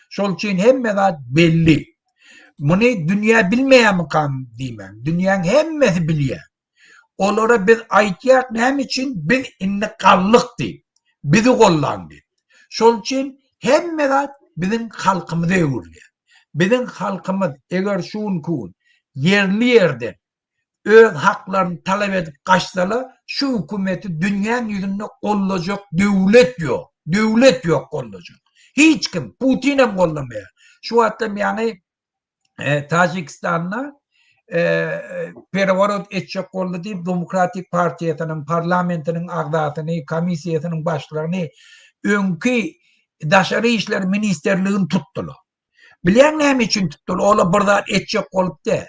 Şol üçin hemme zat belli. Muny dünýä bilmeýärmikam diýmäň. Dünýäň hemmesi bilýär. Olara biz aýtýak näme üçin biz indi galdyk diýip. Bizi gollaň diýip. Şol üçin hemme zat biziň halkymyza öwrülýär. Biziň halkymyz eger şu günki gün ýerli ýerden öz haklaryny talap edip gaçsalar, şu hökümeti dünýäň ýüzünde gollajak döwlet ýok. Döwlet ýok gollajak. Hiç kim, Putin hem gollamaýar. Şu wagtam ýaňy e, Täjikistanda e, pereworot etjek boldy diýip Demokratik partiýasynyň parlamentiniň agzasyny, komissiýasynyň başlygyny öňki Daşary işler ministrligini tutdular. Bilýäň näme üçin tutdular? Olar bir zat etjek bolup däl.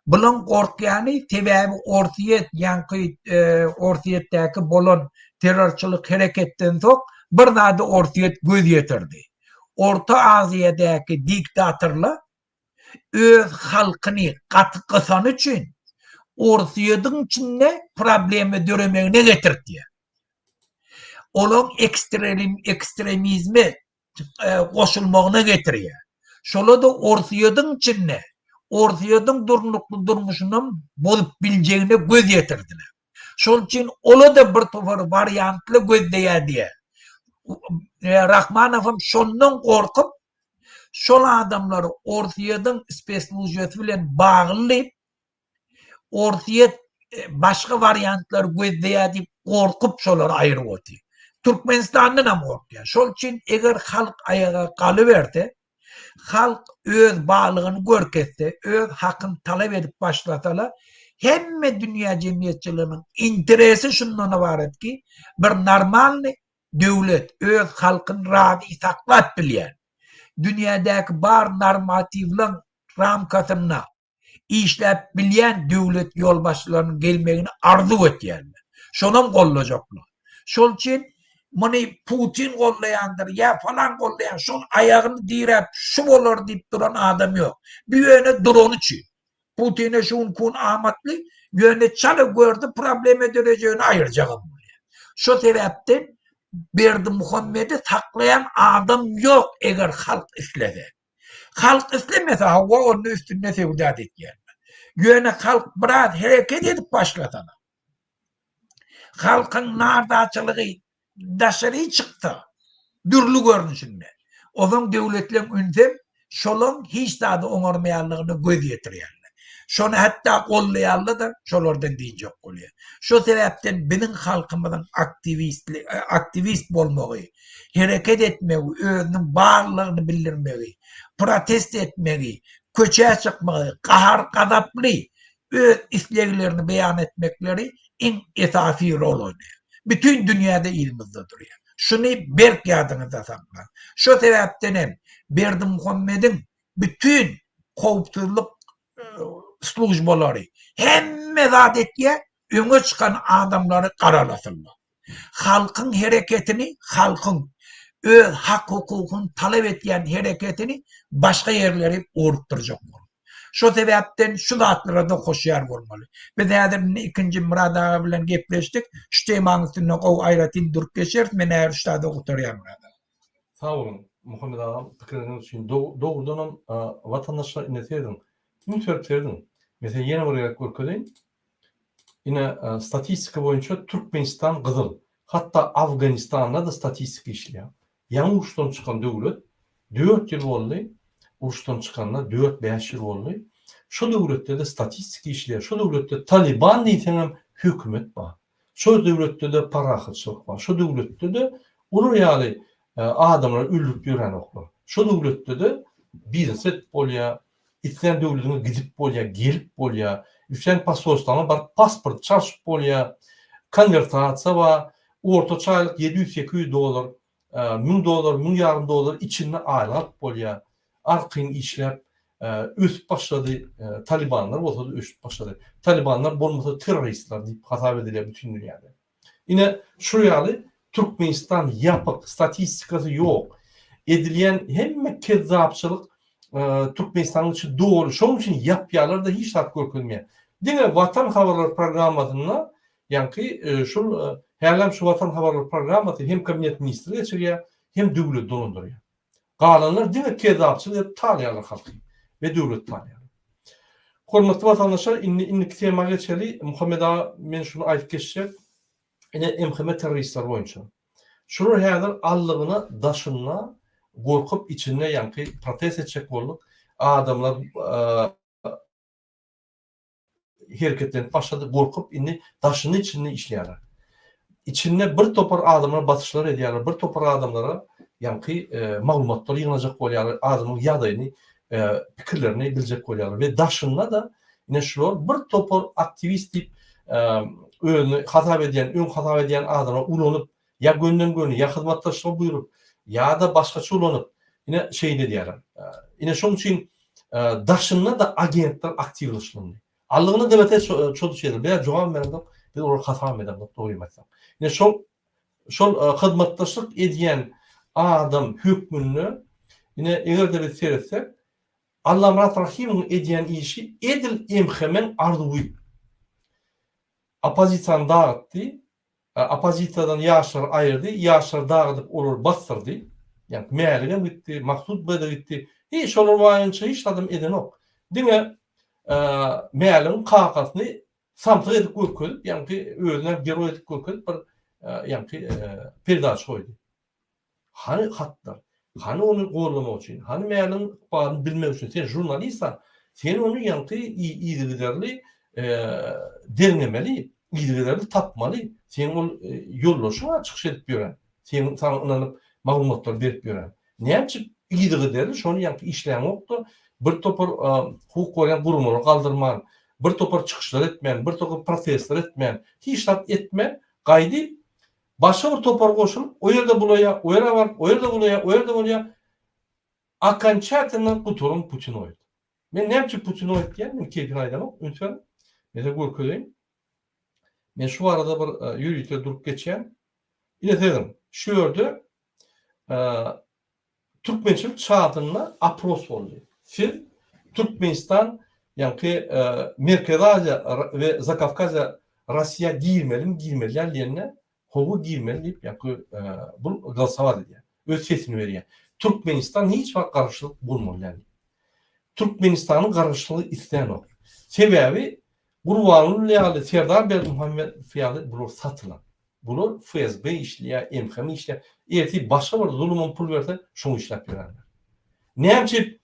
Bulaň gorkýany sebäbi Orsýet ýaňky e, Orsýetdäki bolan terrorçylyk hereketden soň bir zady Orsýet göz ýetirdi. Orta Aziýadaky diktatorlar öz halkyny gaty gysany üçin Orsýetiň içinde problema döremegine getirtýär. Olaň ekstremizme goşulmagyna getirýär. Şola-da Orsýetiň içinde Orsýetiň durnukly durmuşynam bozup biljegine göz ýetirdiler. Şol üçin ola-da bir topar wariantly gözleýär diýýär. Rahmanow hem şondan gorkup, şol adamlary Orsýetiň speslužbasy bilen bagly diýip, Orsýet başga wariantlary gözleýär diýip gorkup şolary aýryp otyr. Türkmenistandan hem gorkýar. Şol üçin eger halk aýaga galyberse, halk öz barlygyny görkezse, öz hakyny talap edip başlasalar, hemme dünýä jemgyýetçiliginiň interesi şundan ybarat ki, bir normalny döwlet öz halkyny razy saklap bilýän, dünýädäki bar normatiwleň ramkasynda işläp bilýän döwlet ýolbaşçylarynyň gelmegini arzuw etýärler. Şonam gollajaklar. Şol üçin muny Putin gollaýandyr ýa falan gollaýan, şol aýagyny diräp şu bolar diýip duran adam ýok. Bu ýöne durany üçin. Putine şu gün kun amatly, ýöne çala gördi problema dörejegini aýyrjagam bolýar. Şo sebäpden Berdimuhamedi saklaýan adam ýok eger halk islese. Halk islemese hawa onda üstünde söwda edýärler. Ýöne halk biraz hereket edip başlasana. Halkyň nardaçylygy daşary çyksa dürli görnüşinde. Ozaň döwletleň ünsem şolaň hiç zady oňarmaýanlygyna göz ýetirýärler. Şony hatda gollaýarlar-da, şolardan diýjek bolýar. Şo sebäpden biziň halkymyzyň aktiwistli aktiwist bolmagy, hereket etmegi, özüniň barlygyny bildirmegi, protest etmegi, köçä çykmagy, gahar-gazaply öz isleglerini beýan etmekleri iň esasy rol oýnaýar. Bütin dünýäde yzymyzda durýar. Şuny berk ýadyňyzda saklaň. Şo sebäpden hem Berdimuhamediň bütin howpsuzlyk službalary hemme zat etýär, öňe çykan adamlary garalasynlar. Halkyň hereketini, halkyň öz hak-hukukyny talap etýän hereketini başga ýerlere ugrukdyrjak bolup. Şo sebäpden şu zatlara-da hoşýar bolmaly. Biz häzir indi ikinji Myrat aga bilen gepleşdik. Şu temanyň üstünde gowy aýratyn durup geçeris. Men häzir şu zada gutarýan Myrat aga. Sag boluň Muhammet agam pikiriňiz üçin. Dogrudanam watandaşlar ine serediň. Üns berip serediň. Men size ýene bir gezek görkezeýin. Ine statistika boýunça Türkmenistan gyzyl. Hatda Afganistanda-da statistika işleýär. Ýaňy uruşdan çykan döwlet dört ýyl boldy, uruşdan çykanyna dört-bäş ýyl boldy. Şo döwletde-de statistika işleýär. Şo döwletde Talyban diýseňem hökümet bar. Şo döwletde-de parahatçylyk bar. Şo döwletde-de olar ýaly adamlary öldürip ýörenoklar. Şo döwletde-de biznes edip bolýar, islän döwletiňe gidip bolýar, gelip bolýar, islän posolstwaňa baryp pasport çalşyp bolýar, konwertasiýa bar, ortaça aýlyk 700-800 dollar, 1000 dollar, müň ýarym dollar içinde aýlyk alyp bolýar. Arkaýyn işläp, ösüp başlady, talibanlar bolsa-da ösüp başlady. Talibanlar bolmasa terroristler diýip hasap edilýär bütin dünýäde. Ine, şu ýaly Türkmenistan ýapyk, statistikasy ýok. Edilýän hemme kezzapçylyk Türkmenistanyň içi doly. Şonuň üçin ýapýarlar-da hiç zat görkezmeýär. Diňe Watan habarlary programmasynda ýaňky şul hälem şu Watan habarlary programmasy hem kabinet ministri geçirýär, hem döwlet dolandyrýar. Galanlar diňe kezzapçylyk edip talaýarlar halky we döwleti talaýarlar. Hormatly watandaşlar indi indiki tema geçeli. Muhammet aga men şuny aýdyp geçjek. Ine MHM terroristler boýunça. Şular häzir allygyna daşynda gorkup içinde ýaňky protest etjek bolduk. Adamlar hereketlenip başlady, gorkup indi daşyny içinde işleýärler. Içinde bir topar adamlar basyşlar edýärler, bir topar adamlara ýaňky e, maglumatlar ýygnajak bolýarlar, adamyň ýagdaýyny, e, pikirlerini biljek bolýarlar we daşynda-da ine şular bir topar aktiwist diýip e, özüni hasap edýän, öň hasap edýän adamlar ulanyp, ýa gönden-göni, ýa hyzmatdaşlyga buýrup, ýa-da başgaça ulanyp, ine şeýle edýärler. Ine şonuň üçin daşynda-da agentler aktiwleşdirildi. Allygyna DBT çozuş edildi. Biz jogap beremzok, biz olary hasap edemzok, dogrymy aýtsak. Ine şol şol hyzmatdaşlyk edýän adam hökmünde ine eger-de biz seretsek, Allamyrat Rahymowyň edýän işi edil MHM-iň arzuwy. Oppozisiýany dagytdy, Oppozisiýadan ýaşlary aýyrdy, ýaşlary dagydyp olary basdyrdy. Ýagny Mäligem gitdi, Maksut B-de gitdi. Hiç şolar boýunça hiç zadam edenok. Diňe Mäligiň kakasyny samsyk edip görkezip, ýagny özünem geroý edip görkezip bir ýagny peredaça goýdy. Hany hatlar? Hany ony gollamak üçin? Hany Mäligiň ykbalyny bilmek üçin? Sen žurnalist-a, sen ony ýaňky yzygiderli derňemeli, yzygiderli tapmaly. Seň ol ýoldaşyň-a çykyş edip ýören, seň saňa ynanyp maglumatlary berip ýören. Näme üçin yzygiderli şony ýaňky işläňok-da, bir topar hukuk goraýan guramalary galdyrman, bir topar çykyşlar etmän, bir topar protestler etmän, hiç zat etmän, gaýdyp Başga bir topar goşulyp, o ýerde bulaýar, o ýere baryp, o ýerde bulaýar, o ýerde bolýar. Okonçatelno gutaran putinoid. Men näme üçin putinoid diýýän, men keýpine aýdamok, üns beriň. Men size görkezeýin. Men şu barada bir ýörite durup geçýän. Ine serediň, şu ýerde Türkmençilik çadynda opros boldy. Siz Türkmenistan ýaňky Merkezi Aziýa we Zakawkaziýa Russiýa girmelimi girmeli däl diýende hawa girmeli diýip ýaňky bul golosowat edýär. Öz sesini berýär. Türkmenistan hiç wagt garaşsyzlyk bolmaly däl diýip. Türkmenistanyň garaşsyzlygy islänok. Sebäbi Gurbanguly ýaly Serdar Berdimuhamedow ýaly bular satylan. Bular FSB işleýär, MHM işleýär. Ertir başga bir zulumam pul berse, şoňa işläp ýörerler. Näme üçin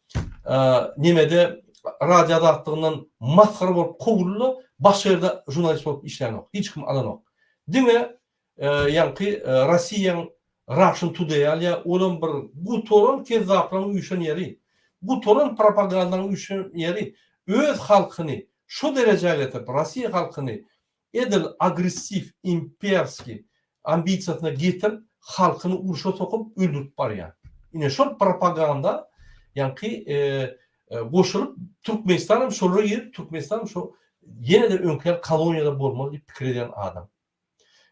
nemede. Radio Azatlygyndan masgara bolup kowuldy, başga ýerde žurnalist bolup işlänok, hiç kim alanok. Diňe ýaňky Rossiýaň Russian Today alýar, olam bir gutaran kezzaplaryň üýşen ýeri, gutaran propagandanyň üýşen ýeri, öz halkyny şo derejä getirip, Rossiýa halkyny edil agressiw imperskiý ambisiýasyna getirip, halkyny urşa sokup öldürip barýar. Ine şol propaganda ýaňky goşulyp Türkmenistan hem şolara girip Türkmenistan hem şo ýene-de öňki ýaly koloniýada bolmaly diýip pikir edýän adam.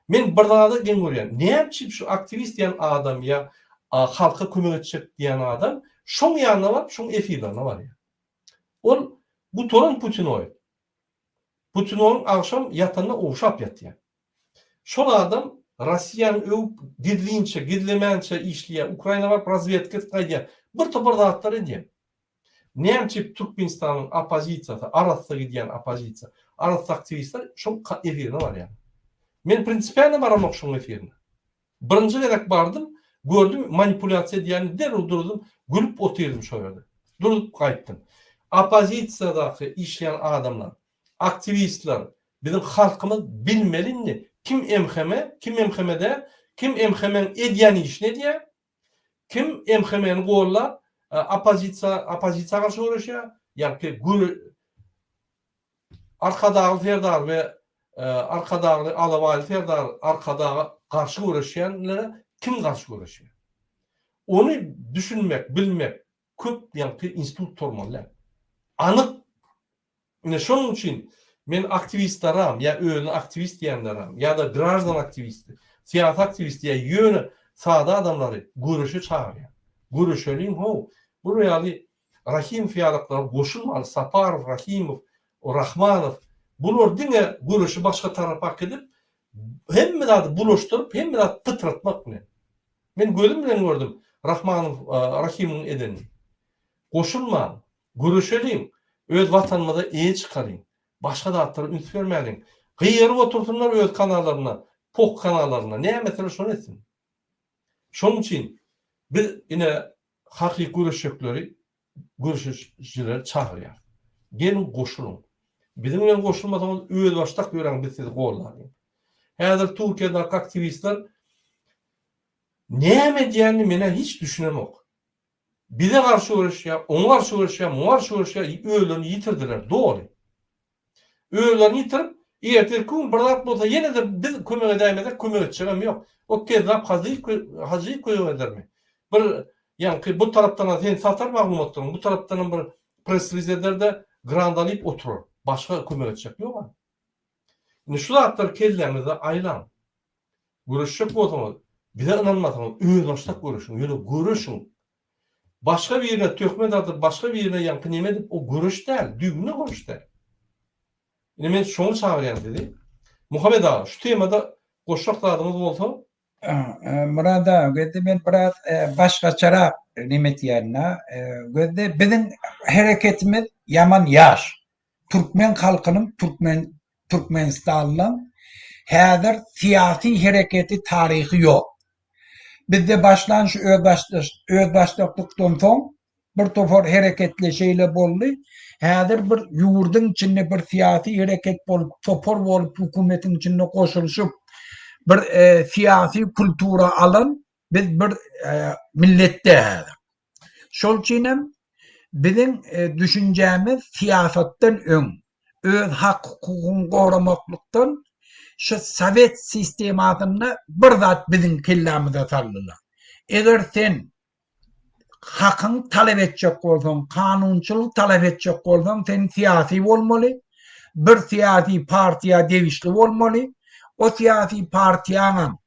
Men bir zady geň görýän. Näme üçin şu aktiwist diýen adam ýa halka kömek etjek diýen adam şoň ýanyna baryp şoň efirlerine barýar. Ol gutaran putinoid. Putinoň agşam ýatanda ogşap ýatýar. Şol adam Rossiýany öwüp gizlinçe, gizlemänçe işleýär, Ukraina baryp razwedka edip gaýdýar. Bir topar zatlar edýär. Näme üçin Türkmenistanyň oppozisiýasy, arassa gidýän oppozisiýa, arassa aktiwistler şoň efirine barýar. Men prinsipialno baramok şoň efirine. Birinji gezek bardym, gördüm manipulýasiýa edýänini derrew durdum, gülüp otyrdym şo ýerde. Durzup gaýtdym. Oppozisiýadaky işleýän adamlar, aktiwistler, biziň halkymyz bilmeli indi kim MHM, kim MHM däl, kim MHM-iň edýän işini edýär, kim MHM-ni gollap oppozisiýa oppozisiýa garşy göreşýär, ýagny Arkadagly Serdar we Arkadagly Alabaýly Serdar Arkadaga garşy göreşýänlere kim garşy göreşýär? Ony düşünmek, bilmek köp ýaňky institut tormaly däl. Anyk. Ine şonuň üçin men aktiwistleram ýa özüni aktiwist diýenleram ýa-da graždan aktiwisti, syýasy aktiwisti ýa ýöne sada adamlary göreşe çagyrýan. Göreşeliň how. Bular ýaly Rahimow ýalaklara goşulmaly, Saparow, Rahimow, Rahmanow bular diňe göreşi başga tarapa äkidip, hemme zady bulaşdyryp, hemme zady pytratmak bilen. Men gözüm bilen gördüm Rahmanow, Rahimowyň edenini. Goşulmaň, göreşeliň, öz watanymyza eýe çykalyň. Başga zatlara üns bermäliň. Gygyryp otursynlar öz kanallarynda, poh kanallarynda, näme etseler şony etsin. Şonuň üçin biz ine Hakyky göreşjekleri göreşijileri çagyrýarys. Geliň goşulyň. Biziň bilen goşulmasaňyz özbaşdak ýöräň biz sizi goldalyň. Häzir Türkiýedäki aktiwistler näme edýänini menä hiç düşünemok. Bize garşy göreşýär, oňa garşy göreşýär, muňa garşy göreşýär, özlerini ýitirdiler doly. Özlerini ýitirip, ertirki gün bir zat bolsa ýene-de biz kömek edäýmesek kömek etjegem ýok. O kezzap Hajyýew Hajyýew kömek edermi? Bir ýaňky bu tarapdanam seni satar maglumatlaryňy, bu tarapdanam bir press-release eder-de grant alyp oturar. Başga kömek etjek ýog-a. Indi şu zatlary kelläňizde aýlaň. Göreşjek bolsaňyz, bize ynanmasaňyz özbaşdak göreşiň, ýöne göreşiň. Başga birine töhmet atyp, başga birine ýaňky neme edip, o göreş däl, düýbünde göreş däl. Ine men şoňa çagyrýan sizi. Muhammet aga, şu temada goşjak zadyňyz bolsa? Myrat aga, gözde men biraz başgaçarak neme etýän-de. Gözde biziň hereketimiz ýaman ýaş. Türkmen halkynyň türkmen Türkmenistanlyň häzir syýasy hereketi taryhy ýok. Bizde başlan şu özbaşdaklykdan soň bir topar hereketli şeýle boldy. Häzir bir ýurduň içinde bir syýasy hereket bolup, topar bolup hökümetiň içinde goşulyşyp bir syýasy kultura alan biz bir millet däl häzir. Şol üçinem biziň düşünjämiz syýasatdan öň, öz hak-hukugyňy goramaklykdan şu sowet sistemasynda bir zat biziň kellämize saldylar. Eger sen hakyňy talap etjek bolsaň, kanunçylyk talap etjek bolsaň, sen syýasy bolmaly, bir syýasy partiýa degişli bolmaly, o syýasy partiýaňam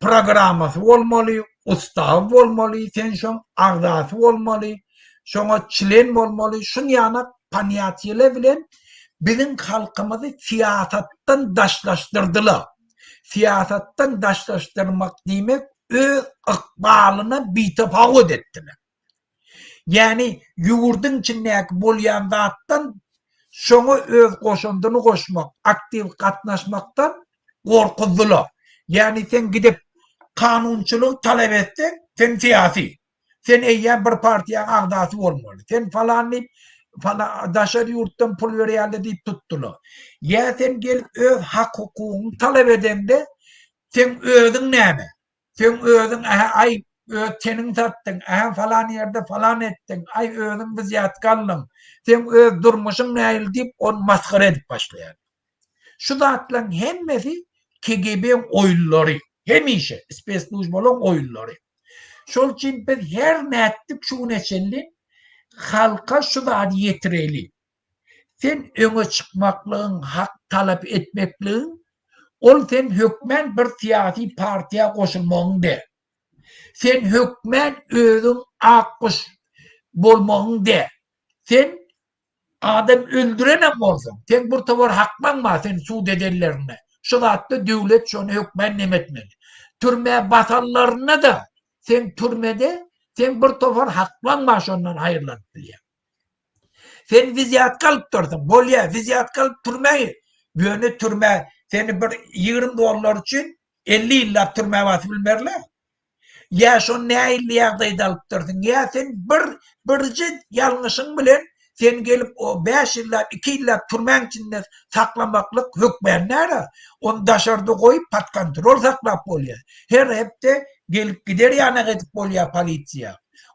programmasy bolmaly, ustawy bolmaly, sen şoň agzasy bolmaly, şoňa çlen bolmaly, şun ýanak ponýatiýeler bilen biziň halkymyzy syýasatdan daşlaşdyrdylar. Syýasatdan daşlaşdyrmak diýmek öz ykbalyna bitapawut etdiler. Ýagny ýurduň içindäki bolýan zatdan şoňa öz goşandyny goşmak, aktiw gatnaşmakdan gorkuzdylar. Ýagny sen gidip kanunçylygy talap etseň, sen syýasy. Sen eýýäm bir partiýaň agzasy bolmaly. Sen falan diýip. Falan daşary ýurtdan pul berýärler diýip tutdular. Ýa sen gelip öz hak-hukugyňy talap edeňde, seň özüň näme? Seň özüň ähä aý öz teniňi satdyň, ähä falan ýerde falan etdiň, aý özüň wzýatka aldyň, seň öz durmuşyň nähili diýip ony masgara edip başlaýar. Şu zatlaryň hemmesi KGB-iň oýunlary, hemişe speslužbalaryň oýunlary. Şol üçin biz her nätdik şu güne çenli halka şu zady ýetireli. Sen öňe çykmaklygyň, hak talap etmekligiň ol sen hökmän bir syýasy partiýa goşulmagyň däl. Sen hökmän özüň ak guş bolmagyň däl. Sen adam öldürenem bolsaň, seň bir towar haklaň bar seni sud edenlerinde. Şu zatda döwlet şony hökmän neme etmeli. Türmä basanlarynda-da seň türmede seň bir towar haklaň bar şondan haýyrlanyp bilýäň. Sen wizýatka alyp dursuň. Bolýa, wizýatka alyp türmä gir. Ýöne türmä seni bir 20 dollar üçin 50 ýyllap türmä basyp bilmerler. Ýa şony nähili ýagdaýda alyp dursuň? Ýa sen bir birje ýalňyşyň bilen sen gelip o 5 ýyllap, 2 ýyllap türmäň içinde saklamaklyk hökmän däl-ä. Ony daşarda goýup pod kontrol saklap bolýar. Her hepde gelip gider ýanak edip bolýar polisiýa.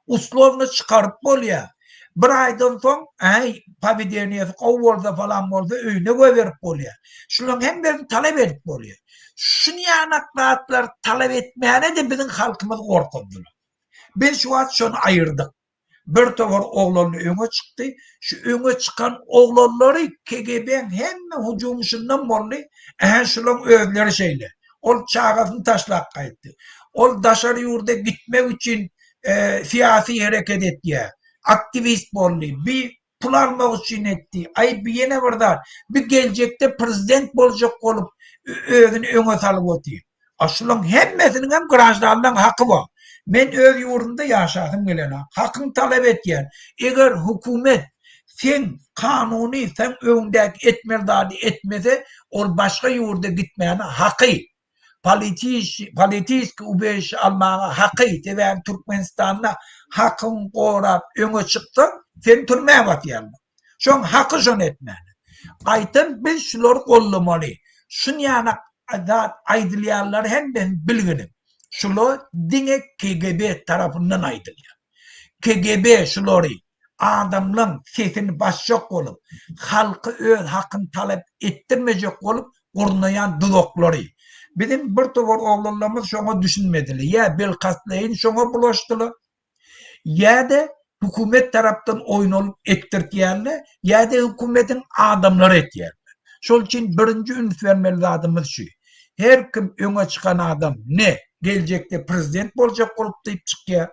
Uslowny çykaryp bolýar. Bir aýdan soň, äý, powedeniýesi gowy bolsa falan bolsa öýüne goýberip bolýar. Şularyň hemmesini talap edip bolýar. Şuny ýanak zatlary talap etmäne-de biziň halkymyz gorkuzdylar. Biz şu wagt şony aýyrdyk. Bir topar oglanly öňe çykdy. Şu öňe çykan oglanlary KGB-iň hemme hujumi şundan boldy. Ähä şularyň özleri şeýle. Ol çagasyny taşlap gaýtdy. Ol daşary ýurda gitmek üçin syýasy hereket etýär. Aktiwist boldy. Bi pul almak üçin etdi. Aý bi ýene bir zat. Bi geljekde prezident boljak bolup özüni öňe salyp otyr. A şulaň hemmesiniň hem graždanlaň haky bar. Men öz ýurdumda ýaşasym gelenok. Hakyň talap etýän. Eger hökümet seň kanuny seň öňündäki etmeli zady etmese, ol başga ýurda gitmäne haky. Politiski ubežişe almaga haky. Sebäbi Türkmenistanda hakyňy gorap öňe çyksaň, seni türmä basýarlar. Şoň haky şony etmäne. Gaýtam biz şulary goldamaly. Şunýanak zat aýdylýanlary hemmesini bilginiň. Şular diňe KGB tarapyndan aýdylýar. KGB şulary adamlaň sesini basjak bolup, halky öz hakyny talap etdirmejek bolup gurnaýan duzaklary. Biziň bir topar oglanlarymyz şoňa düşünmediler. Ýa bilkastlaýyn şoňa bulaşdylar, ýa-da hökümet tarapdan oýnalyp etdirtýärler, ýa-da hökümetiň adamlary etýärler. Şol üçin birinji üns bermeli zadymyz şu. Her kim öňe çykan adam ne geljekde prezident boljak bolup diýip çykýar,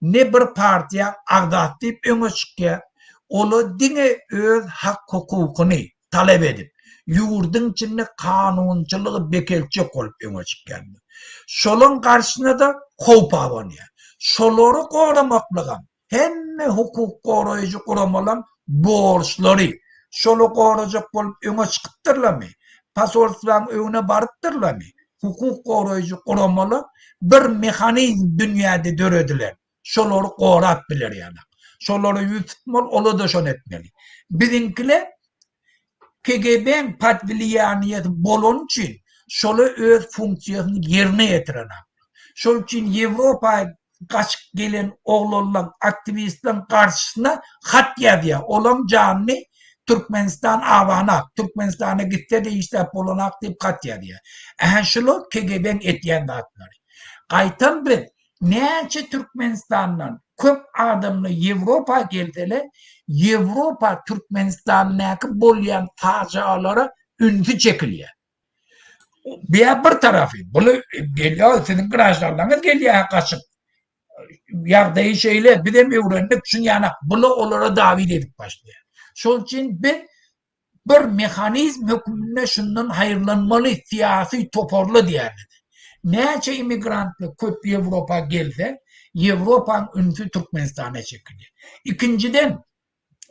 ne bir partiýaň agzasy diýip öňe çykýar. Olar diňe öz hak-hukukyny talap edip, ýurduň içinde kanunçylygy bekeltjek bolup öňe çykýarlar. Şolaň garşysyna-da howp abanýar. Şolary goramaklygam hemme hukuk goraýjy guramalaň borçlary. Şoly gorajak bolup öňe çykypdyrlarmy? Posolstwaň öňüne barypdyrlarmy? Hukuk goraýjy guramalar bir mehanizm dünýäde döredilen. Şolary gorap biler ýaly. Şolara ýüz tutmaly, ola-da şony etmeli. Biziňkiler KGB-iň pod wliýaniýesi bolany üçin şola öz funksiýasyny ýerine ýetirenok. Şol üçin Ýewropa gaçyp gelen oglanlaň, aktiwistleriň garşysyna hat ýazýar. Olaň janyny Türkmenistan abanak, Türkmenistana gitse-de işläp bolanak diýip hat ýazýar. Ähä şular KGB-iň etýän zatlary. Gaýtam biz Näçe Türkmenistandan köp adamlar Ýewropa gelsele, Ýewropa Türkmenistandaky bolýan pajygalara ünsi çekilýär. Bä bir tarapy, buly gelýär, siziň graždanlaryňyz gelýär gaçyp. Ýagdaýy şeýle, bizem öwrendik, şuny ýanak, buly olara dawid edip başlaýar. Şol üçin biz bir mehanizm hökmünde şundan haýyrlanmaly syýasy toparly diýýärler. Näçe immigrantly köp Ýewropa gelse, Ýewropaň ünsi Türkmenistana çekilýär. Ikinjiden,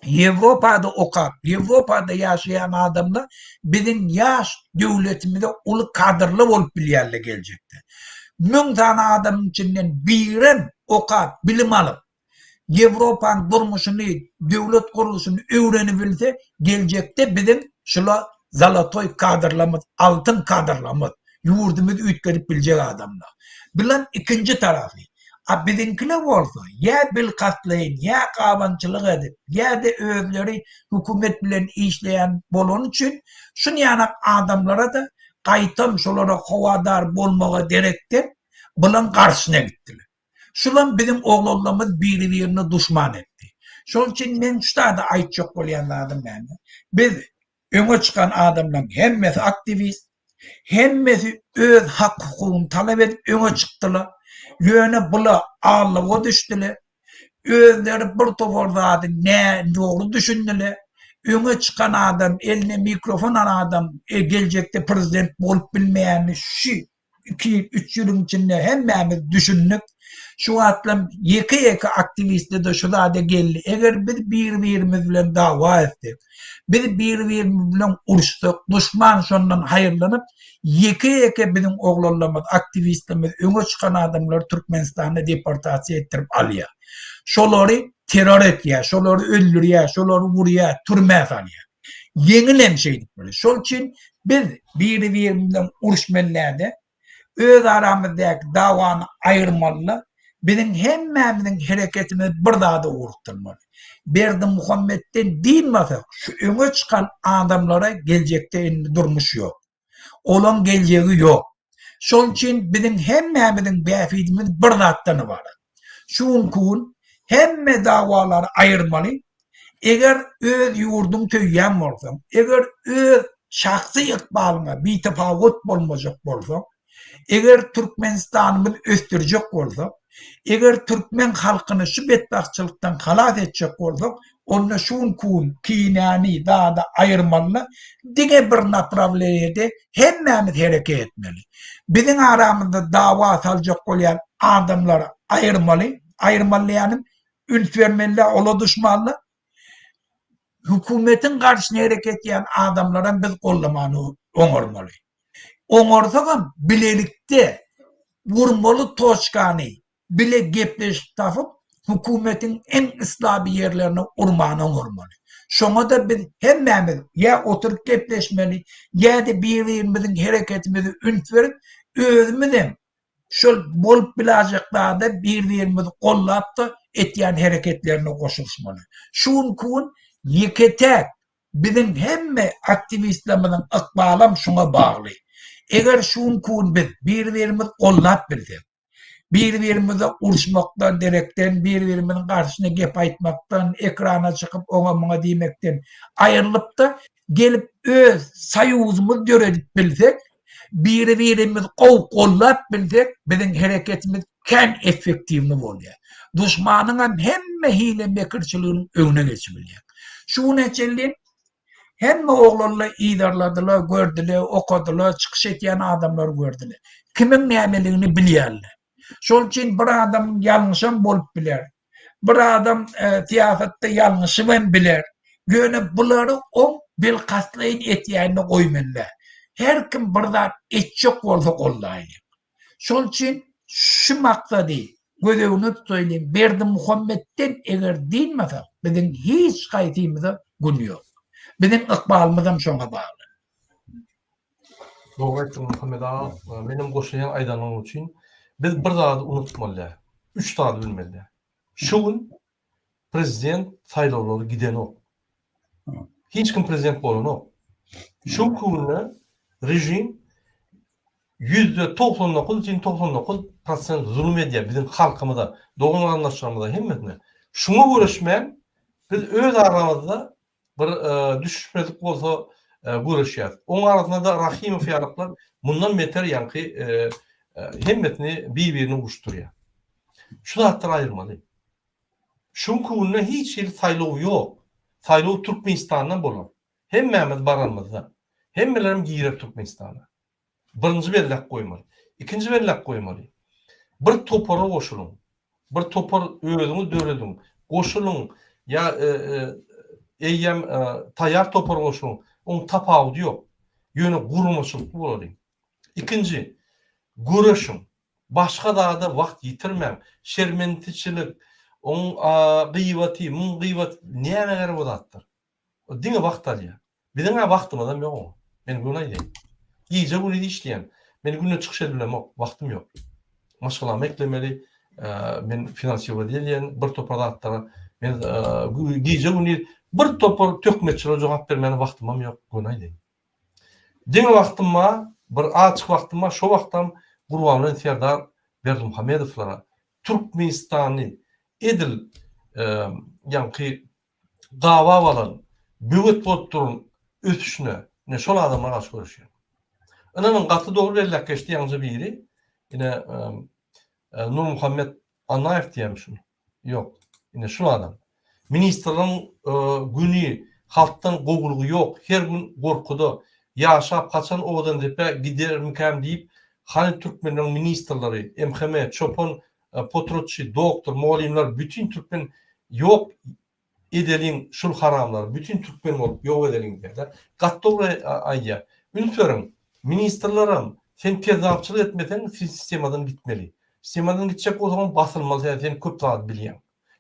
Ýewropada okap, Ýewropada ýaşaýan adamlar biziň ýaş döwletimize uly kadrly bolup bilýärler geljekde. Müň sany adamyň içinden birem okap, bilim alyp, Ýewropaň durmuşyny, döwlet gurluşyny öwrenibilse, geljekde biziň şula zolotoý kadrlarymyz, altyn kadrlarymyz, ýurdumyzy üýtgedip biljek adamlar. Bulam ikinji tarapy. A biziňkiler bolsa, ýa bilkastlaýyn, ýa gabançylyk edip, ýa-da özleri hökümet bilen işleýän bolany üçin, şunýanak adamlara-da gaýtam şolara howadar bolmaga derekden, bulaň garşyna gitdiler. Şulam biziň oglanlarymyz biri-birine duşman etdi. Şonuň üçin meň şu zady aýtjak bolýan zadym näme? Biz öňe çykan adamlaryň hemmesi aktiwist, hemmesi öz hak-hukugyny talap edip öňe çykdylar. Ýöne bula aldawa düşdüler. Özleri bir topar zady nädogry düşündiler. Öňe çykan adam, eline mikrofon alan adam geljekde prezident bolup bilmeýänini şu Iki, üç ýylyň içinde hemmämiz düşündik. Şu wagtlam ýeke-ýeke aktiwistler-de şu zada geldi. Eger biz bir-birimiz bilen dawa etsek, biz bir-birimiz bilen uruşsak, duşman şondan haýyrlanyp, ýeke-ýeke biziň oglanlarymyz, aktiwistlerimiz, öňe çykan adamlary Türkmenistanda deportasiýa etdirip alýar. Şolary terror etýär, şolary öldürýär, şolary urýar, türmä salýar. Ýeňilem şeýdip bolýar. Şol üçin biz biri-birimiz bilen uruşmaly däl-de, öz aramyzdaky dawany aýyrmaly-da, biziň hemmämiziň hereketimizi bir zada ugrukdyrmaly. Berdimuhametden dynmasak, şu öňe çykan adamlara geljekde indi durmuş ýok. Olaň geljegi ýok. Şol üçin biziň hemmämiziň bähbidimiz bir zatdan ybarat. Şu günki gün hemme dawalary aýyrmaly. Eger öz ýurduňy söýýän bolsaň, eger öz şahsy ykbalyňa bitapawut bolmajak bolsaň, Eger Türkmenistanymyzy ösdürjek bolsak, eger türkmen halkyny şu betbagtçylykdan halas etjek bolsak, onda şu günki gün kinäni, zady aýyrmalyda, diňe bir naprawleniýede hemmämiz hereket etmeli. Biziň aramyzda dawa saljak bolýan adamlary aýyrmaly, aýyrmaly diýýänim, üns bermeli-dä, ola duşmanlar. Hökümetiň garşyna hereket edýän adamlaram biz gollamany oňarmaly. Oňarsagam bilelikde gurmaly toçkany bile gepleşip tapyp hökümetiň iň slaby ýerlerine urmany oňarmaly. Şoňada biz hemmämiz ýa oturyp gepleşmeli ýa-da bir-birimiziň hereketimize üns berip özümizem şol bolup bilajek zada bir-birimizi gollap-da etýän hereketlerine goşulyşmaly. Şu günki gün ýeke-täk Biziň hemme aktiwistlerimiziň ykbalam şuňa bagly. Eger şu günki gün biz bir-birimizi goldap bilsek, bir-birimize uruşmakdan derekden, bir-birimiziň garşysyna gep aýtmakdan, ekrana çykyp oňa-muňa diýmekden aýrylyp-da, gelip öz soýuzymyzy döredip bilsek, biri-birimizi gowy goldap bilsek, biziň hereketimiz kän effektiwny bolýar. Duşmanyňam hemme hile mekirçiliginiň öňüne geçibilýär. Şu güne çenli hemme oglanlar yzarladylar, gördüler, okadylar, çykyş etýän adamlary gördüler. Kimiň nämeligini bilýärler. Şol üçin bir adamyň ýalňyşam bolup biler. Bir adam e, syýasatda ýalňyşyp hem biler. Ýöne bulary oň bilkastlaýyn etýänini goýmalylar. Her kim bir zat etjek bolsa goldaýly. Şol üçin şu maksady göz öňüne tutaýlyň, Berdimuhametden eger dynmasak, biziň hiç haýsymyza gün ýok. Biziň ykbalymyzam şoňa bagly. Dogry aýtdyň Muhammet aga, menem goşulýan aýdanyň üçin. Biz bir zady unutmaly däl. Üç zady bilmeli däl. Şu gün prezident saýlawlary gidenok. Hiç kim prezident bolanok. Şu günde rejim %99 üçin 99 prosent zulum edýär biziň halkymyza, dogan garyndaşlarymyza hemmesine. Şuňa göreşmän biz öz aramyzda bir düşüşmedik bolsa göreşýäs. Oň arasynda-da Rahimow ýalyklar mundan beter ýaňky hemmesini bir-birine uruşdyrýar. Şu zatlary aýyrmaly. Şu günde hiç hili saýlaw ýok. Saýlaw Türkmenistandan bolar. Hemmämiz baranymyzda. Hemmelerem girer Türkmenistana. Birinji belläp goýmaly. Ikinji belläp goýmaly. Bir topara goşulyň. Bir topar özüňiz dörediň. Goşulyň ýa eýýäm taýýar topara goşulyň. Oň tapawudy ýok. Ýöne guramaçylykly bolalyň. Ikinji, göreşiň. Başga zada wagt ýitirmäň. Şermentiçilik. Oň gyýbaty, muň gyýbaty nämä gerek o zatlar? O diňe wagt alýar. Biziň-ä wagtymyzam ýok oňa. Men göni aýdaýyn. Gije-gündiz işleýän. Men günde çykyş edip bilemok, wagtym ýok. Maşgalamy eklemeli, men finansiýa edýän bir topar zatlara. Men gije-gündiz bir topar töhmetçilere jogap bermäne wagtymam ýok, göni aýdaýyn. Diňe wagtym bar, bir azjyk wagtym bar, şo wagtam Gurbanguly Serdar Berdimuhamedowlara Türkmenistany edil ýaňky gabap alan, böwet bolup duran ösüşine ine şol adamlara garşy göreşýär. Ynanyň gaty dogry belläp geçdi ýaňja biri, ine Nurmuhammet Annaýew diýýärmi şuny? Ýok. Ine şul adam. Ministrligiň güni halkdan gowulygy ýok, her gün gorkuda ýaşap haçan owadan depä gidermikäm diýip hany türkmenleriň ministrleri, MHM, çopan potratçy, doktor, mugallymlar bütin türkmen ýok edeliň şul haramlary bütin türkmen bolup ýok edeliň diýýärler. Gaty dogry aýdýar. Üns beriň, ministrleram sen kezzapçylyk etmeseň sistemadan gitmeli. Sistemadan gitjek bolsaňam basylmaly sebäbi sen köp zady bilýäň.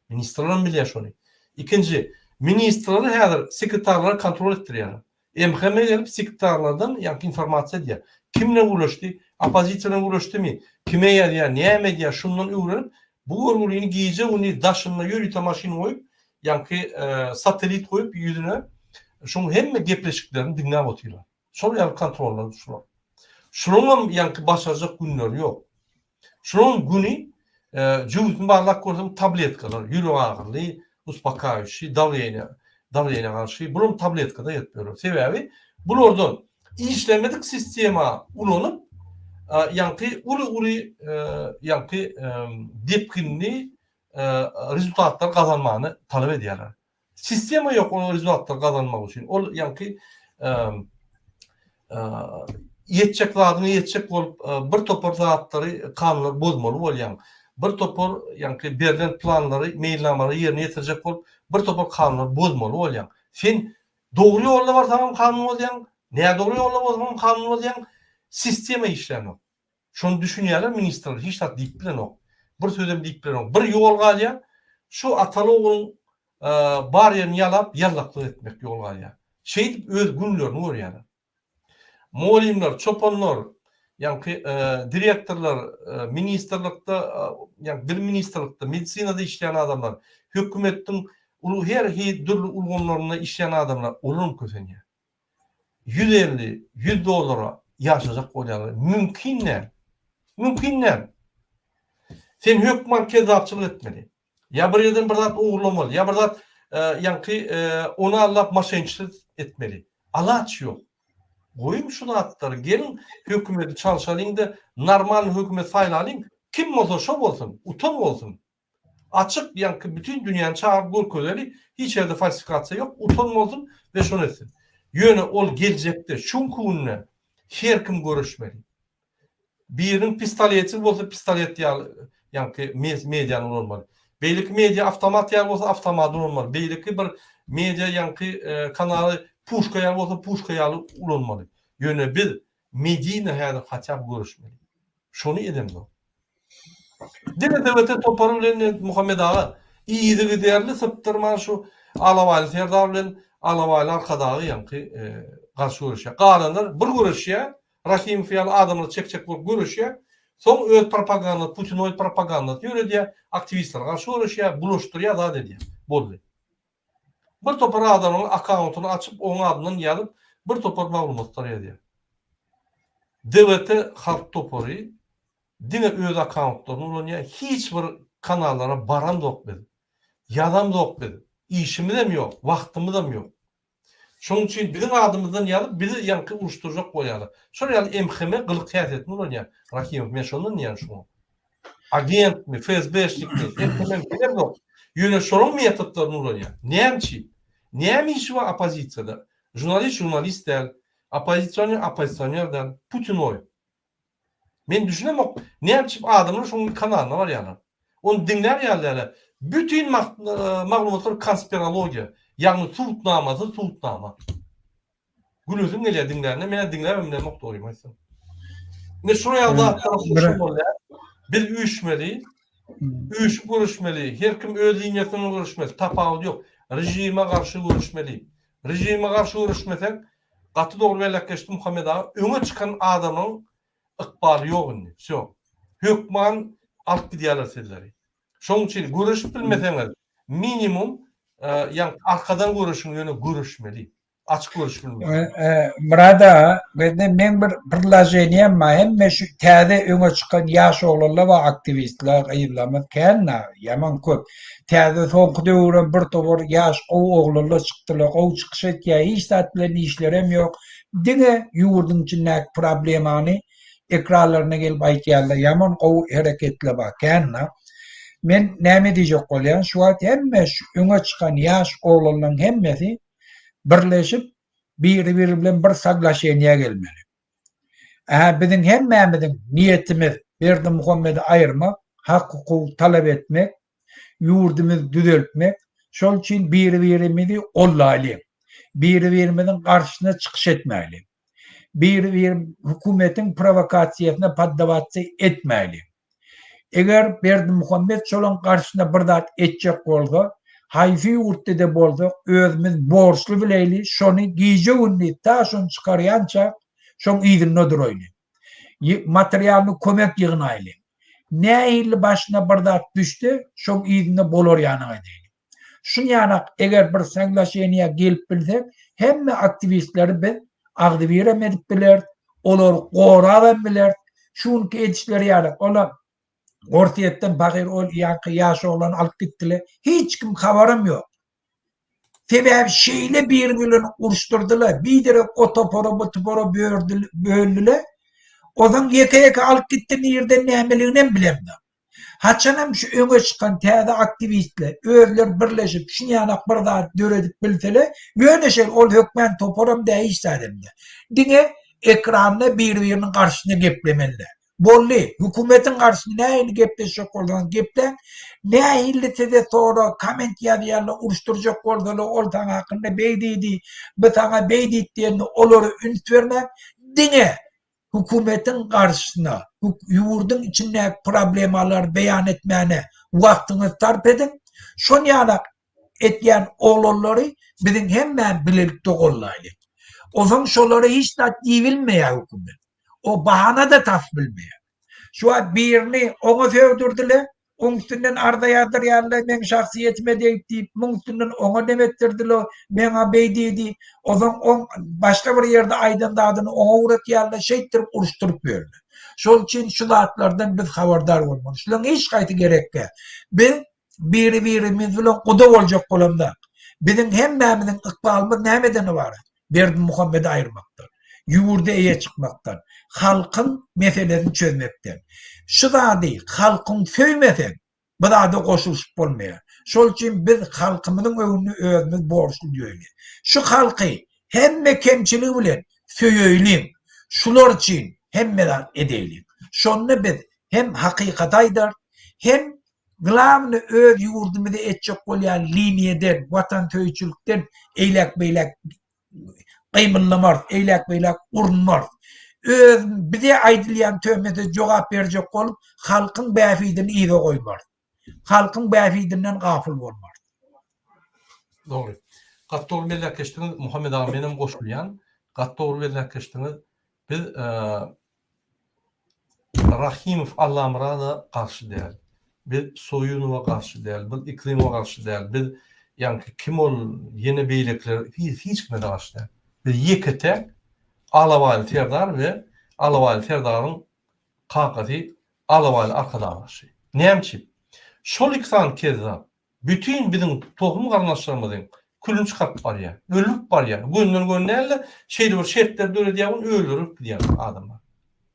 Ministrlerem bilýär şony. Ikinji, ministrleri häzir sekretarlara kontrol etdirýärler. MHM gelip sekretarlardan ýaňky informasiýa edýär. Kim bilen gürleşdi, oppozisiýa bilen gürleşdimi, kime ýazýar, näme edýär şundan öwrenip bu görgülini gije-gündiz daşynda ýörite maşyn goýup, ýaňky satellit goýup ýüzüne şoň hemme gepleşiklerini diňläp otyrlar. Şol ýaly kontrollar şular. Şularyňam ýaňky başarjak günleri ýok. Şularyň güni jübüsini barlap görseň tabletkalar, ýürek agyryly, uspakaýuşi, dawleniýa, dawleniýa garşy bulam tabletkada gelip ýörler. Sebäbi bulardan işlemedik sistema ulanyp ýaňky uly-uly ýaňky depginli rezultatlar gazanmany talap edýärler. Sistema ýok ol rezultatlary gazanmak üçin. Ol ýaňky ýetjek zadyňa ýetjek bolup bir topar zatlary, kanunlary bozmaly bolýaň. Bir topar ýaňky berlen planlary, meýilnamalary ýerine ýetirjek bolup bir topar kanunlary bozmaly bolýaň. Sen dogry ýolda barsaňam kanun bozýaň, nädogry ýolda bolsaňam kanun bozýaň. Sistema işlänok. Şony düşünýärler ministrler hiç zat diýip bilenok. Bir sözem diýip bilenok. Bir ýol galýar. Şu ataly ogluň bar ýerini ýalap ýallaklyk etmek ýol galýar. Şeýdip öz günlerini görýärler. Mugallymlar, çopanlar, ýaňky direktorlar, ministrlikde, ýaňky bilim ministrlikde, medisinada işleýän adamlar, hökümetdiň uly her hili dürli ulgamlarynda işleýän adamlar olaram kösenýär. 150, 100 dollara ýaşajak bolýarlar. Mümkin däl. Mümkin däl. Sen hökman kezzapçylyk etmeli. Ýa bir ýerden bir zat ogurlamaly, ýa bir zat ýaňky ony aldap moşenniçlik etmeli. Alaç ýok. Goýuň şu zatlary, geliň hökümeti çalşalyň-da, normalny hökümet saýlalyň, kim bolsa şo bolsun, utan bolsun. Açyk ýaňky bütin dünýäni çagyryp görkezeli, hiç ýerde falsifikasiýa ýok, utan bolsun we şony etsin. Ýöne ol geljekde, şuňky günde her kim göreşmeli. Biriniň pistoleti bolsa pistolet ýaly ýaňky mediany ulanmaly. Beýleki media awtomat ýaly bolsa awtomady ulanmaly. Beýleki bir media ýaňky kanaly puşka ýaly bolsa puşka ýaly ulanmaly. Ýöne biz medina häzir hatýa by göreşmeli. Şony edemzok. Diňe DWT topary bilen Muhammet aga yzygiderli sypdyrman şu Alabaýly Serdar bilen Alabaýly Arkadagy ýaňky garşy göreşýär. Galanlar bir göreşýär, Rahimow ýaly adamlary çekjek bolup göreşýär. Soň öz propaganda, putinoid propagandasyny ýöredýär, aktiwistlere garşy göreşýär, bulaşdyrýar, zat edýär. Boldy. Bir topar adamyň akkauntyny açyp, oň adyndan ýazyp, bir topar maglumatlar ýazýar. DWT halk topary diňe öz akkauntlaryny ulanýar, hiç bir kanallara baramzok biz, ýazamzok biz, işimizem ýok, wagtymyzam ýok. Şonuň üçin biziň adymyzdan ýazyp, bizi ýaňky uruşdyrjak bolýarlar. Şol ýaly MHM gylyk-häsiýetini ulanýar Rahimow, men şondan diýýän şuňa. Agentmi, FSB-şnikmi, MHM bilemzok. Ýöne şolaň metodlaryny ulanýar. Näme üçin? Näme işi bar oppozisiýada? Žurnalist žurnalist däl, oppozisioner oppozisioner däl, putinoý. Men düşünemok, näme üçin adamlar şoň kanalyna barýarlar. Ony diňlär ýaly däl. Bütin maglumatlar konspirologiýa, ýagny subutnamasyz subutnama. Gülesiň gelýär diňlände, men-ä diňläbem bilemok dogrymy aýtsam. Ine şular ýaly zatlara huşum bolýar. Biz üýşmeli. Üýşüp göreşmeli, her kim öz liniýasyndan göreşmeli, tapawudy ýok. Režime garşy göreşmeli. Režime garşy göreşmeseň, gaty dogry belläp geçdi Muhammet aga, öňe çykan adamyň ykbaly ýok indi. Wsýo. Hökman alyp gidýärler sizleri. Şonuň üçin göreşip bilmeseňiz, minimum ýa arkadan göreşiň, ýöne göreşmeli. Açyk görüş bilmeli. Myrat aga, mende meň bir predloženiýem bar. Hemme şu täze öňe çykan ýaş oglanlar bar, aktiwistler, gyzlarymyz kän-de, ýaman köp. Täze soňky döwürem bir topar ýaş gowy oglanlar çykdylar, gowy çykyş etýär, hiç zat bilen işlerem ýok. Diňe ýurduň içindäki problemany ekranlaryna gelip aýtýarlar. Ýaman gowy hereketler bar, kän-de. Men näme diýjek bolýan, şu wagt hemme şu öňe çykan ýaş oglanlaryň hemmesi birleşip biri-biri bilen bir soglaşeniýä gelmeli. Ä biziň hemmämiziň niýetimiz Berdimuhamedi aýyrmak, hak-hukuk talap etmek, ýurdumyzy düzeltmek. Şol üçin biri-birimizi goldaýlyň. Biri-birimiziň garşysyna çykyş etmäýliň. Biri-bir hökümetiň prowokasiýasyna poddawatsa etmäýliň. Eger Berdimuhamet şolaň garşysyna bir zat etjek bolsa, haýsy ýurtda-da bolsak özümiz borçly bileýli, şony gije-gündiz ta şony çykarýança şoň yzynda duraýly. Materialny kömek ýygnaýly. Nähili başyna bir zat düşse, şoň yzynda bolar ýanak edeýli. Şunýanak eger bir soglaşeniýä gelip bilsek, hemme aktiwistleri biz agzybirem edip bileris, olary gorabam bileris. Şu günki edişleri ýaly, ola Orsýetden pahyr ol ýaňky ýaş oglany alyp gitdiler. Hiç kim habaram ýok. Sebäbi şeýle biri bilen uruşdyrdylar, biderek o topara bu topara böldüler. Ozan ýeke-ýeke alyp gitdi, nirden nämeliginem bilemzok. Haçanam şu öňe çykan täze aktiwistler özleri birleşip şunýanak bir zat döredip bilseler, ýöne şeýle ol hökmän toparam däl hiç zadam däl. Diňe ekranda bir-biriniň garşysyna geplemeliler. Boldy. Hökümetiň garşysyna nähili gepleşjek bolsaňyz gepläň. Nähili size sorag, komment ýazýarlar, uruşdyrjak bolsalar ol saňa hakynda beý diýdi, bu saňa beý diýdi diýende olara üns bermäň. Diňe hökümetiň garşysyna, ýurduň içindäki problemalary beýan etmäne wagtyňyzy sarp ediň. Şon ýalak etýän oglanlary biziň hemmämiz bilelikde gollaýly. Onsoň şolara hiç zat diýibilmeýär hökümet. O bahana-da tapyp bilmeýär. Şu wagt birini oňa sögdürdiler, Oň üstünden arza ýazdyrýarlar, meň şahsyýetime degip diýip, muň üstünden oňa nem etdirdiler, meňa beý diýdi. Onsoň oň başga bir ýerde aýdan zadyny oňa ugratýarlar, şeýtdirip uruşdyryp ýörler. Şol üçin şu zatlardan biz habardar bolmaly. Şularyň hiç haýsy gerek däl. Biz biri-birimiz bilen guda boljak bolamzak. Biziň hemmämiziň ykbalymyz nämeden ybarat? Berdimuhamedi aýyrmakdan, ýurda eýe çykmakdan, halkyň meselesini çözmekden. Şu zady halkyň söýmeseň, bu zada goşulyşyp bolmaýar. Şol üçin biz halkymyzyň öňünde özümiz borçly duýaýly. Şu halky hemme kemçiligi bilen söýeýliň. Şular üçin hemme zat edeýliň. Şonda biz hem hakykaty aýdarys, hem Glawny öz ýurdumyza etjek bolýan liniýaden, watansöýüjilikden eýläk-beýläk gymyldamarys, eýläk-beýläk urunmarys. Öz bize aýdylýan töhmete jogap berjek bolup, halkyň bähbidini yza goýmarys. Halkyň bähbidinden gapyl bolmarys. Dogry. Gaty dogry belläp geçdiňiz Muhammet aga menem goşulýan. Gaty dogry belläp geçdiňiz. Biz Rahymow Allamyrada garşy däl. Biz Soýunowa garşy däl. Biz Ikrymowa garşy däl. Biz ýaňky kim ol ýene beýlekiler hiç kime-de garşy däl. Biz ýeke-täk Alabaýly Serdar we Alabaýly Serdaryň kakasy Alabaýly Arkadaga garşy. Näme üçin? Şol iki sany kezzap Bütin biziň tohum garyndaşlarymyzyň külüni çykaryp barýar. Öldürip barýar. Gönden-göni däl-de, şeýle bir şertler döredýär ony öldürip gidýär adamlar.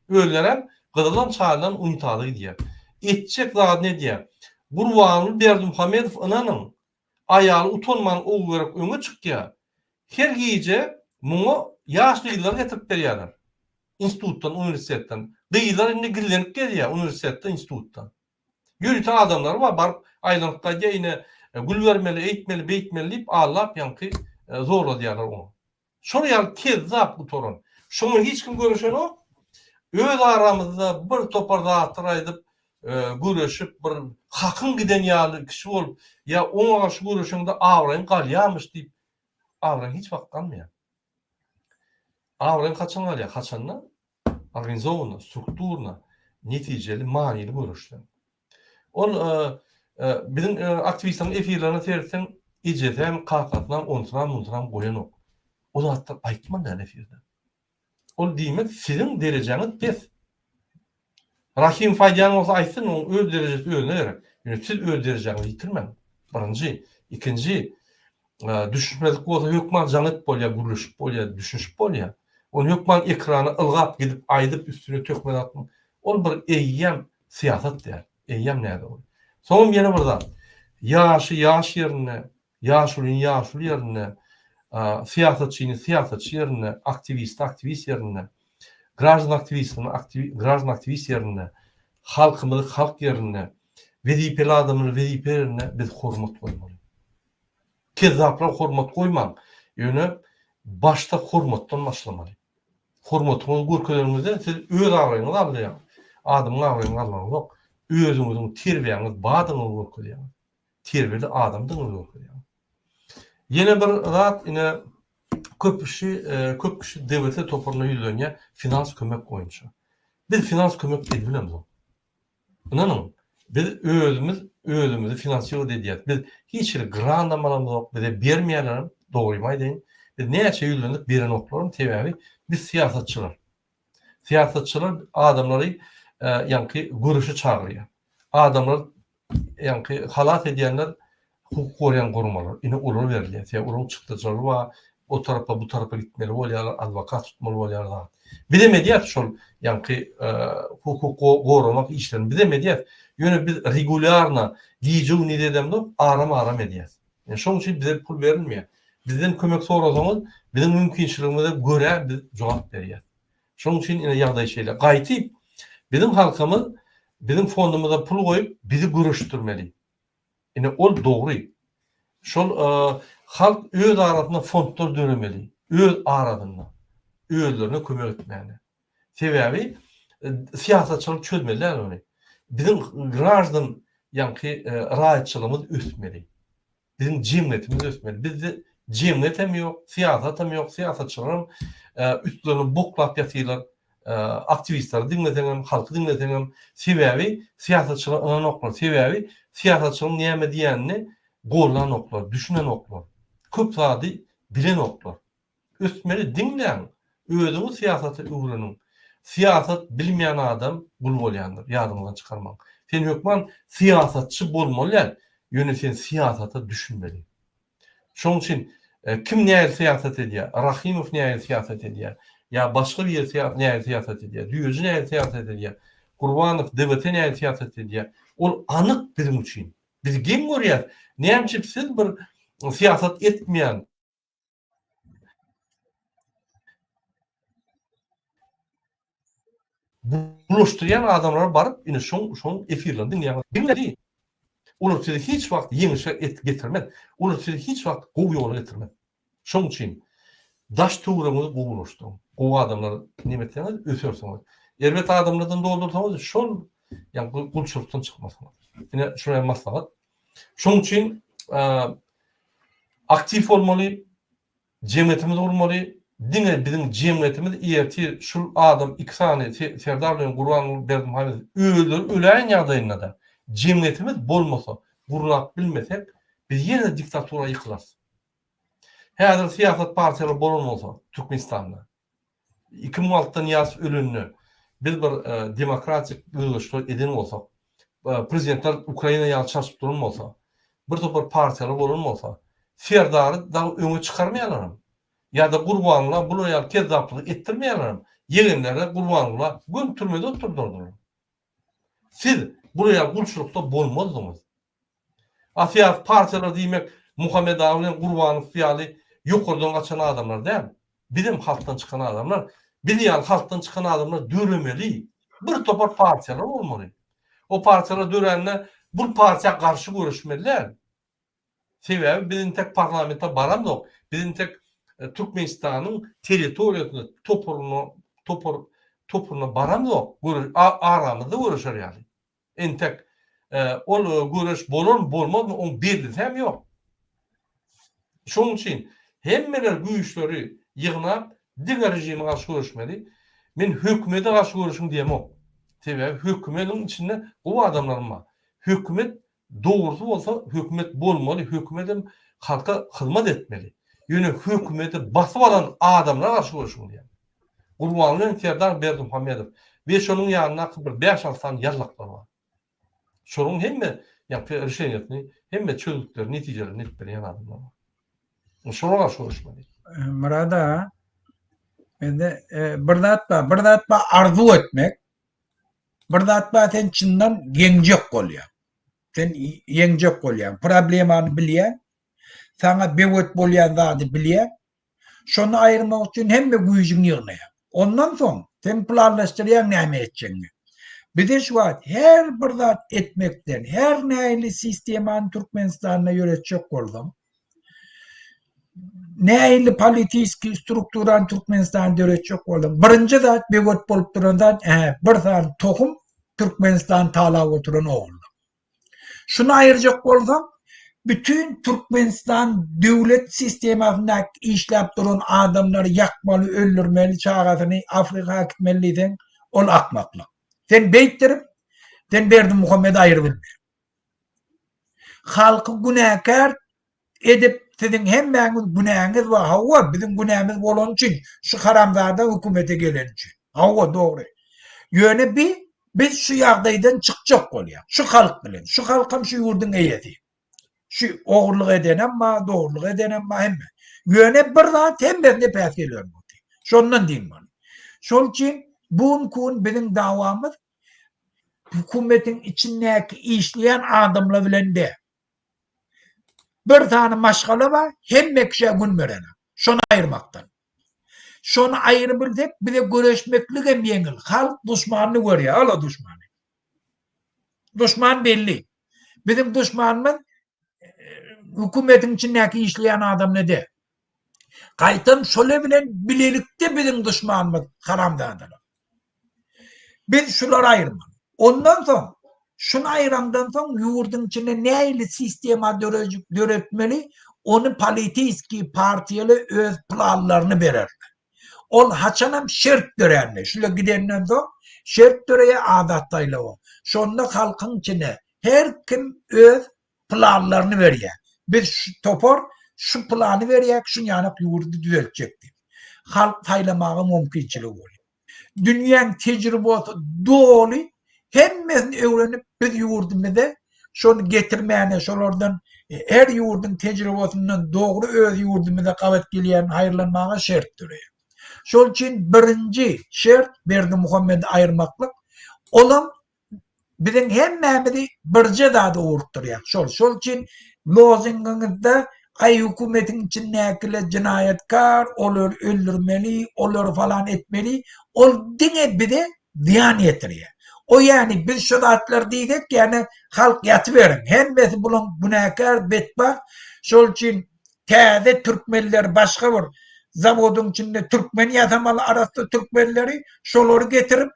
Özlerem gyzylan çaýylan unitaza gidýär. Etjek zadyny edýär. Gurbanguly Berdimuhamedow ynanyň, aýaly utanman Ogulgerek öňe çykýar. Her gije muňa ýaş gyzlary getirip berýärler. Institutdan, uniwersitetden. Gyzlar indi gizlenip gezýär uniwersitetde, institutda. Ýörite adamlary bar, baryp aýlanyp gaýdýar, ine gül bermeli, eýtmeli, beýtmeli diýip aldap ýaňky zorladýarlar oňa. Şol ýaly kezzap gutaran. Şoňa hiç kim göreşenok. Öz aramyzda bir topar zatlar aýdyp, göreşip bir Hakyň giden ýaly kişi bolup, ýa oňa garşy göreşeňde abraýyň galýarmyş diýip, abraýyň hiç wagt galmaýar. Abraýyň haçan galýar? Haçanda organizowanyý, strukturno, netijeli, manyly göreşseň. Ol biziň aktiwistleriň efirlerine seretseň, ejesem, kakasynam, onsunam, munsunam goýanok. O zatlar aýtmaly däl efirde. Ol diýmek siziň derejäňiz pes. Rahimow aýdýan bolsa aýtsyn, oň öz derejesi özüne gerek. Ýöne siz öz derejäňizi ýitirmäň. Birinji. Ikinji, düşünişmezlik bolsa hökman jaň edip bolýar, gürleşip bolýar, düşünişip bolýar. Ony hökman ekrana ylgap gidip aýdyp üstüne töhmet atmak, ol bir eýýäm syýasat däl. Eýýäm nädogry. Soňam ýene bir zat. Ýaşy ýaş ýerinde, Ýaşulyny ýaşuly ýerinde, syýasatçyny syýasatçy ýerinde, aktiwisti aktiwist ýerinde, graždan aktiwistini graždan aktiwist ýerinde, halkymyzy halk ýerinde, wezipeli adamlary wezipe ýerinde biz hormat goýmaly. Kezzaplara hormat goýmaň, ýöne başda hormatdan başlamaly. Hormatyňyzy görkezeniňizde siz öz abraýyňyzy alýaňyz, adamyň abraýyny alanyňyzok, özüňiziň terbiýäňiz bardygyňyzy görkezýäňiz. terbiýeli adamdygyňyzy görkezýär. Ýene bir zat ine köp kişi köp kişi DWT toparyna ýüzlenýär finans kömek boýunça. Biz finans kömek edibilemzok. Ynanyň, biz özümiz özümizi finansirowat edýäris. Biz hiç hili grandam alamzok, bize bermeýärlerem, dogrymy aýdaýyn. Biz näçe ýüzlendik berenoklaram, sebäbi biz syýasatçylar. Syýasatçylar adamlary ýaňky göreşe çagyrýar. Adamlary ýaňky halas edýänler hukuk goraýan guramalar. Ine olara berilýär. Sebäbi olaryň çykdajylary bar. O tarapa bu tarapa gitmeli bolýarlar, adwokat tutmaly bolýar zat. Bizem edýäris şol ýaňky hukuk goramak işlerini bizem edýäris. Ýöne biz regulýarno gije-gündiz edemzok, aram-aram edýäris. Ine şoň üçin bize pul berilmeýär. Bizden kömek sorasaňyz, biziň mümkinçiligimize görä biz jogap berýäris. Şonuň üçin ine ýagdaý şeýle. Gaýtyp, biziň halkymyz biziň fondumyza pul goýup, bizi göreşdirmeli. Ine ol dogry. Şol halk öz arasynda fondlar döremeli. Öz arasynda. Özlerine kömek etmäne. Sebäbi syýasatçylyk çözmeli däl ony. Biziň graždan ýaňky raýatçylygymyz ösmeli. Biziň jemgyýetimiz ösmeli. Bizde jemgyýet hem ýok, syýasat hem ýok, syýasatçylaram üstlerini boklap ýatyrlar. Aktiwistleri diňleseň hem, halky diňleseň hem, sebäbi syýasatçylara ynanoklar. Sebäbi syýasatçylaryň näme diýenini gollanoklar, düşünenoklar. Köp zady bilenoklar. Ösmeli diňläň, özüňiz syýasaty öwreniň. Syýasat bilmeýän adam gul bolýandyr, ýadyňyzdan çykarmaň. Sen hökman syýasatçy bolmaly däl, ýöne sen syýasata düşünmeli. Şonuň üçin kim nähili syýasat edýär, Rahymow nähili syýasat edýär, ýa başga biri nähili syýasat edýär, Düýeji nähili syýasat edýär, Gurbanow, DWT nähili syýasat edýär, ol anyk biziň üçin. Biz geň görýäs, näme üçin siz bir syýasat etmeýän, Bulaşdyrýan adamlara baryp ine şoň şoň efirlerini diňleýäňiz. Diňle. Olar sizi hiç wagt ýeňişe et getirmez. Olar sizi hiç wagt gowy ýola getirmez. Şoň üçin daş töweregiňizi gowulaşdyryň. Gowy adamlar neme etseňiz ösersiňiz. Erbet adamlardan doldursaňyz şol ýa gulçulykdan çykmarsyňyz. Ine şular maslahat. Şoň üçin aktiw bolmaly, jemgyýetimizi gurmaly. Diňe biziň jemgyýetimiz ertir şul adam iki sany Serdar bilen Gurbanguly Berdimuhamedow özleri öläýen ýagdaýynda-da jemgyýetimiz bolmasa, gurnap bilmesek, biz ýene diktatura ýykylarys. Häzir syýasat partiýalary bolan bolsa Türkmenistanda, 2006-da Nyýazow ölende biz bir demokratik özgerişler eden bolsak, prezidentler Ukraina ýaly çalşyp duran bolsa, bir topar partiýalar bolan bolsa, Serdary dagy öňe çykarmaýarlaram. Ýa-da Gurbangula bular ýaly kezzaplygy etdirmeýärlerem. Ýegenleri Gurbangula göni türmede oturdardylar. Siz bular ýaly gulçulykda bolmazdyňyz. A syýasy partiýalar diýmek Muhammet aga bilen Gurbanow ýaly ýokardan gaçan adamlar däl. Bizem halkdan çykan adamlar. Biz ýaly halkdan çykan adamlar döremeli. Bir topar partiýalar bolmaly. O partiýalar dörände bul partiýa garşy göreşmeli däl. Sebäbi biz intek parlamente baramzok. Biz intek Türkmenistanyň territoriýasynda toparyna topar toparyna baramzok. Aramyzda göreşer ýaly. Entek. Ol göreş bolarmy, bolmazmy, oň bellisi hem ýok. Şonuň üçin hemmeler güýçleri ýygnap, diňe režime garşy göreşmeli. Men hökümete garşy göreşiň diýemok. Sebäbi hökümediň içinde gowy adamlaram bar. Hökümet dogrusy bolsa hökümet bolmaly, hökümetem halka hyzmat etmeli. Ýöne hökümeti basyp alan adamlara garşy göreşiň diýýän. Gurbanguly Serdar Berdimuhamedow we şonuň ýanyndaky bir bäş-alty sany ýallaklar bar. Şolaryň hemme ýaňky rişeniýesini, hemme çözgütleri, netijelerini edip berýän adamlar bar. Şolara garşy göreşmeli. Myrat aga, mende bir zat bar, bir zat bar arzuw etmek, bir zat bar sen çyndan ýeňjek bolýaň. Sen ýeňjek bolýaň, problemany bilýäň, saňa böwet bolýan zady bilýäň, Şony aýyrmak üçin hemme güýjüňi ýygnaýaň. Ondan soň sen planlaşdyrýaň näme etjegiňi. Bize şu wagt her bir zat etmekden, her nähili sistemany Türkmenistanda ýöretjek bolsaň, nähili politiski strukturany Türkmenistanda döretjek bolsaň, birinji zat böwet bolup duran zat, ä, bir sany tohum Türkmenistany talap oturan ogullar. Şuny aýyrjak bolsaň, bütin Türkmenistan döwlet sistemasyndaky işläp duran adamlary ýakmaly, öldürmeli, çagasyny Afrika äkitmeli diýseň, ol akmaklyk. Sen beýtdirip, sen Berdimuhamedi aýyrybilmeýäň. Halky günäkär edip siziň hemmäňiz günäňiz bar hawa biziň günämiz bolany üçin şu haramzada hökümete geleni üçin hawa dogry ýöne bi biz şu ýagdaýdan çykjak bolýar şu halk bilen şu halkam şu ýurduň eýesi şu ogurlyk edenem bar dogrulyk edenem bar hemme ýöne bir zat hemmesine päsgel berip otyr şondan dynmaly şol üçin bu günki gün biziň dawamyz hökümetiň içindäki işleýän adamlar bilen däl Bir sany maşgala bar, hemme kişä gün berenak. Şony aýyrmakdan. Şony aýyrybilsek, bize göreşmekligem ýeňil. Halk duşmanyny görýär, ala duşmany. Duşman belli. Biziň duşmanymyz hökümetiň içindäki işleýän adam ne de. Gaýtam şole bilen bilelikde biziň duşmanymyz haramzadalar. Biz şulary aýyrmaly. Ondan soň, şuny aýrandan soň ýurduň içinde nähili sistema döretmeli, ony politiski partiýalar öz planlaryny bererler. Ol haçanam şert dörände, şular gidenden soň şert döreýär azat saýlawa. Şonda halkyň içine her kim öz planlaryny berýär. Biz şu topar şu plany berýär, şunýanak ýurdy düzeltjek diýip. Halk saýlamaga mümkinçiligi bolýar. Dünýäň tejribosy doly, hemmesini öwrenip biz ýurdumyza şony getirmäne, şolardan her ýurduň tejribosyndan dogry öz ýurdumyza gabat gelýänini haýyrlanmaga şert döreýär. Şol üçin birinji şert Berdimuhamedi aýyrmaklyk, olam Biziň hemmämizi birje zada ugrukdyrýar. Şol. Şol üçin lozungyňyzda aý hökümetiň içindäkiler jenaýatkar, olary öldürmeli, olary falan etmeli, ol diňe bize zyýan ýetirýär. O ýäni biz şu zatlary diýsek, ýäni halk ýatyberiň, hemmesi bulaň günäkär, betbagt. Şol üçin täze türkmenler başga bir zawodyň içinde türkmen ýasamaly arassa türkmenleri, şolary getirip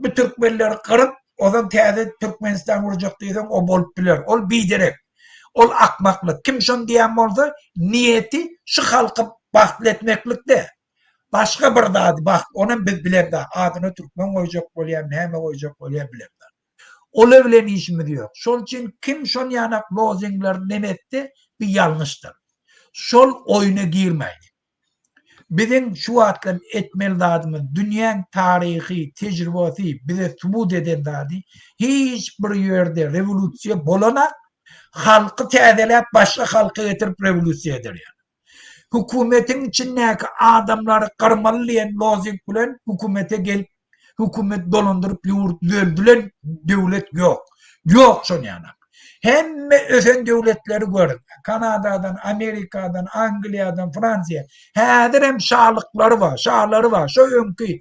Bu türkmenleri gyryp, ozan täze Türkmenistan gurjak diýseň, o bolup biler. Ol biderek. Ol akmaklyk. Kim şony diýen bolsa, niýeti şu halky bagtly etmeklik däl. Başga bir zady bagt, onam biz bilemzok. Adyna türkmen goýjak bolýar, näme goýjak bolýar bilemzok. Ola bilen işimiz ýok. Şol üçin kim şon ýanak lozingleri neme etse, bu ýalňyşdyr. Şol oýuna girmäýli. Biziň şu wagtlar etmeli zadymyz, dünýäň taryhy tejribesi bize subut eden zady, hiç bir ýerde rewolýusiýa bolanak, halky täzeläp başga halky getirip rewolýusiýa eder ýaly. Hökümetiň içindäki adamlary gyrmaly diýen lozung bilen hökümete gelip hökümet dolandyryp ýurt düzeldilen döwlet ýok. Ýok şon ýanak. Hemme ösen döwletleri görüň. Kanadadan, Amerikadan, Angliýadan, Fransiýa. Häzir hem şalyklary bar, şalary bar. Şo öňki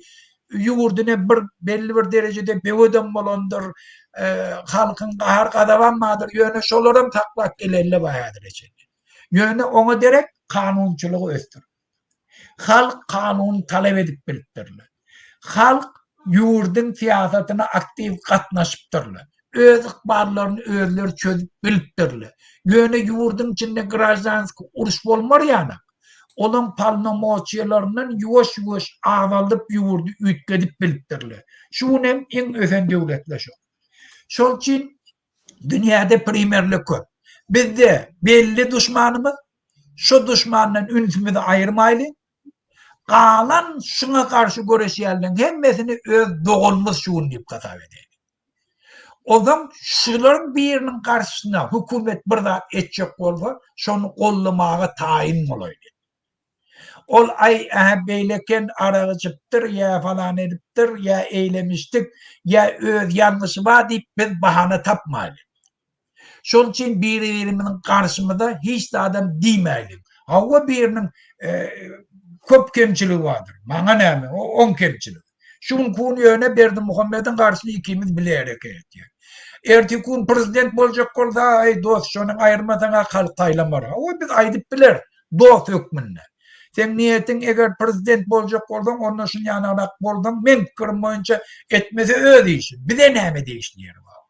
ýurduny bir belli bir derejede böwedem bolandyr, e, halkyň gahar gazabam bardyr. Ýöne şolaram saklap gelenler bar häzire çenli. Ýöne oňa derek kanunçylygy ösdür. Halk kanuny talap edip bilipdirler. Halk ýurduň syýasatyna aktiw gatnaşypdyrlar. Öz ykballaryny özleri çözüp bilipdirler. Ýöne ýurduň içinde graždanski uruş bolmar ýanak, olaň polnomoçiýalaryndan ýuwaş-ýuwaş azaldyp ýurdy üýtgedip bilipdirler. Şu gün hem iň ösen döwletler şol. Şol üçin dünýäde primerler köp. Bizde belli duşmanymyz, şo duşmandan ünsümizi aýyrmaýlyň. Galan şuňa garşy göreşýänleriň hemmesini öz doganymyz şu gün diýip hasap edäýliň. Onsoň şularyň biriniň garşysyna hökümet bir zat etjek bolsa, şony goldamaga taýyn bolaýly. Ol aý, ähä beýle eken, arak içipdir, ýa falan edipdir, ýa eýlemişdik, ýa öz ýalňyşy bar diýip biz bahana tapmaýly. Şol üçin biri-birimiziň garşymyza hiç zadam diýmäýliň. Hawa biriniň köp kemçiligi bardyr. Maňa näme, o oň kemçiligi. Şu günki gün ýöne Berdimuhamediň garşysyna ikimiz bile hereket etýäs. Erteki gün prezident boljak bolsa, eý dost şony aýyrmasaň-a halk saýlamar. Hawa biz aýdyp bileris dost hökmünde. Seň niýetiň eger prezident boljak bolsaň, onda şuny ýanagrak bolsaň, meň pikirim boýunça etmese öz işi. Bize näme degişli ýeri bar?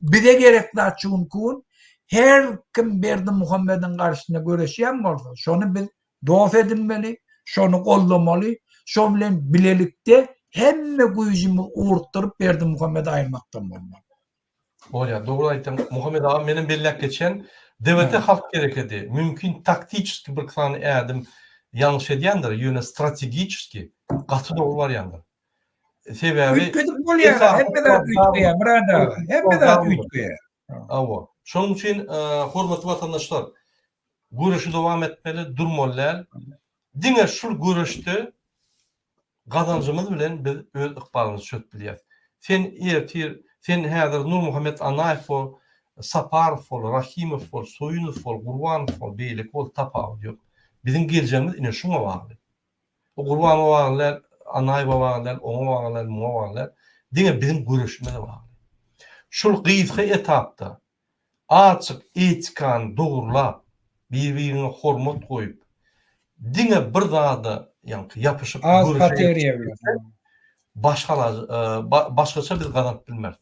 Bize gerek zat şu günki gün her kim Berdimuhamediň garşysyna göreşýän bolsa, şony biz dost edinmeli, şony goldamaly, şo bilen bilelikde hemme güýjümizi ugrukdyryp Berdimuhamedi aýyrmakdan bolmaly. Bolýar, dogry aýtdyň Muhammet aga, menem belläp geçen DWT halk herekedi mümkin taktiçeski bir sany ädim ýalňyş edýändir, ýöne strategiçeski gaty dogry barýandyr. Sebäbi Üýtgedip bolýar, hemme zat üýtgeýär, Myrat aga, hemme zat üýtgeýär. Hawa. Şonuň üçin hormatly watandaşlar, göreşi dowam etmeli, durmaly däl. Diňe şul göreşde gazanjymyz bilen biz öz ykbalymyzy çözüp bilýäris. Sen ertir, sen häzir Nurmuhammet Annaýew bol, Saparow bol, Rahimow bol, Soýunow bol, Gurbanow bol, beýleki bol, tapawudy ýok. Biziň geljegimiz ine şuňa bagly. Bu Gurbanowa bagly däl, Annaýewe bagly däl, oňa bagly däl, muňa bagly däl. Diňe biziň göreşimize bagly. Şul gysga etapda azjyk etikany dogrulap, bir-biriňe hormat goýup, diňe bir zada ýaňky ýapyşyp Az pateriýa bilen. Başga başgaça biz gazanyp bilmeris.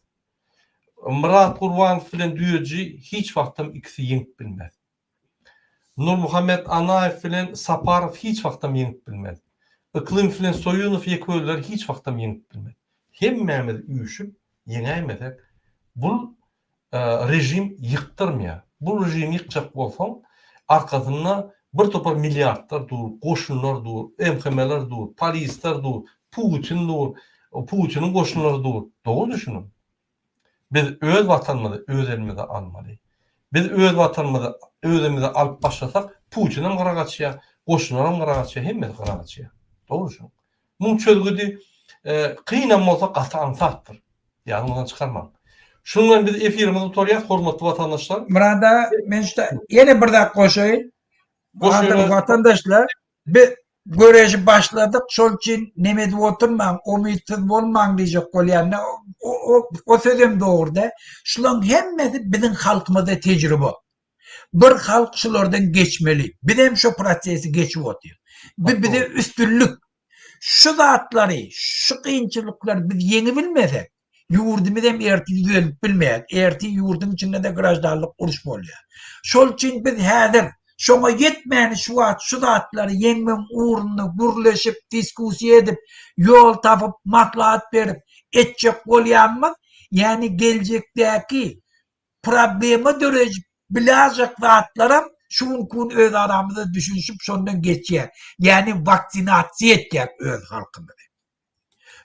Myrat Gurbanow bilen Düýeji hiç wagtam ikisi ýeňip bilmez. Nurmuhammet Annaýew bilen Saparow hiç wagtam ýeňip bilmez. Yklymow bilen Soýunow ýeke özleri hiç wagtam ýeňip bilmez. Hemmämiz üýşüp ýeňäýmesek, bul režim ýykdyrmaýar. Bu režimi ýykjak bolsaň, arkasynda bir topar milliardlar dur, goşunlar dur, MHM-ler dur, polisler dur, Putin dur, Putiniň goşunlary dur. Dogry düşüniň. Biz öz watanymyzy öz elimize almaly. Biz öz watanymyzy özümize alyp başlasak, Putinem gyra gaçýar, goşunlaram gyra gaçýar, hemmesi gyra gaçýar. Dogry şo. Muň çözgüdi kynam bolsa gaty aňsatdyr. Ýadyňyzdan çykarmaň. Şunuň bilen biz efirimizi gutarýas, hormatly watandaşlar. Myrat aga, men şu ýene bir zat goşaýyn. Gadyrly watandaşlar, Biz göreşi başladyk, şol üçin neme edip oturmaň, umytsyz bolmaň diýjek bolýan. O, o sözem dogry däl. Şularyň hemmesi biziň halkymyzda tejribe. Bir halk şulardan geçmeli. Bizem şo prosesi geçip otyrys. Bu bize üstünlik. Şu zatlary, şu kynçylyklary biz ýeňibilmesek, Ýurdumyz hem ertir düzelip bilmeýär. Ertir ýurduň içinde-de graždanlyk uruş bolýar. Şol üçin biz häzir şoňa ýetmäni şu wagt şu zatlary ýeňmegiň ugrunda gürleşip, diskussiýa edip, ýol tapyp, maslahat berip etjek bolýanymyz, ýagny geljekdäki problema döredip biläjek zatlaram şu günki gün öz aramyzda düşünişip şondan geçýär. Ýagny waksinasiýa etýäk öz halkymyzy.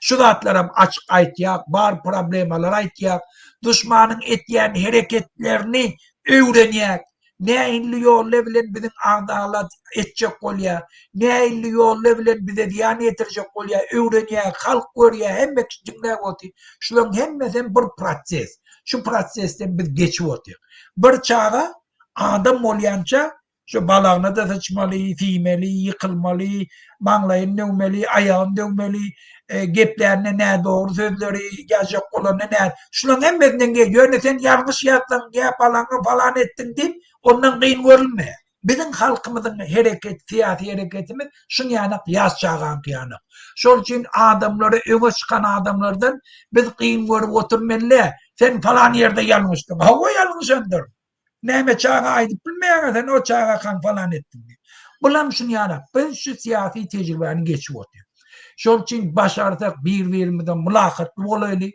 Şu zatlaram açyk aýtýak, bar problemalary aýtýak, duşmanyň etýän hereketlerini öwrenýäk, nähili ýolla bilen biziň agzalat etjek bolýar, nähili ýolla bilen bize zyýan ýetirjek bolýar, öwrenýäk, halk görýär, hemme kişi diňläp otyr. Şularyň hemmesem bir proses. Şu prosesden biz geçip otyr. Bir çaga adam bolýança Şu balagyna-da syçmaly, siýmeli, ýykylmaly, maňlaýyny döwmeli, aýagyny döwmeli, geplände nädogry sözleri ýazjak bolanda nä, şularyň hemmesinden ge, ýöne sen ýalňyş ýazdyň, ýa palaňy falan etdiň diýip, ondan gyn görülmeýär. Biziň halkymyzyň hereket, syýasy hereketimiz şuň ýanak ýaş çagaňky ýanak. Şol üçin adamlary öňe çykan adamlardan biz kyn görüp oturmaly. Sen falan ýerde ýalňyşdyň. Hawa ýalňyşandyr. Näme çaga aýdyp bilmeýäňä sen o çagakaň falan etdiň diýip. Bulam şuny ýanak. Biz şu syýasy tejribäni geçip otyrys. Şol üçin başarsak bir-birimize mylakatly bolaýly.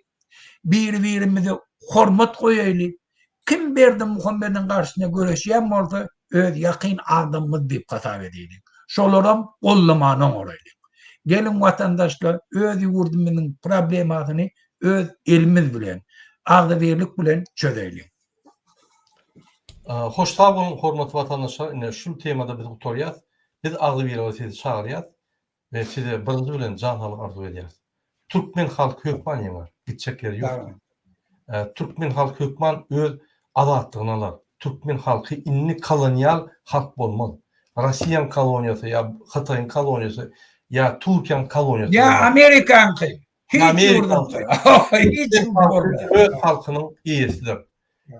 Bir-birimize hormat goýaýly. Kim Berdimuhamediň garşysyna göreşýän bolsa, öz ýakyn adamymyz diýip hasap edeýliň. Şolaram gollamany oňaraýlyň. Geliň watandaşlar öz ýurdumyzyň problemasyny öz elimiz bilen, agzybirlik bilen çözeýliň. Hoş sag boluň hormatly watandaşlar ine şul temada biz gutarýas. Biz agzybirlige sizi çagyrýas we size birinji bilen jan saglyk arzuw edýäris. Türkmen halky hökman ýeňer. Gitjek ýeri ýok. Türkmen halky hökman öz azatlygyny alar. Türkmen halky indi kolonial halk bolmaz. Rossiýaň koloniýasy ýa Hytaýyň koloniýasy ýa Türkiýäň koloniýasy Ýa Amerikaňky. Hiç ýurduňky. Hiç Öz halkynyň eýesidir.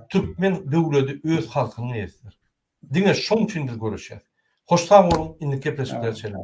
Türkmen döwledi öz halkynyň eýesidir. Diňe şoň üçin biz göreşýäs. Hoş sag boluň, indiki gepleşiklere çenli.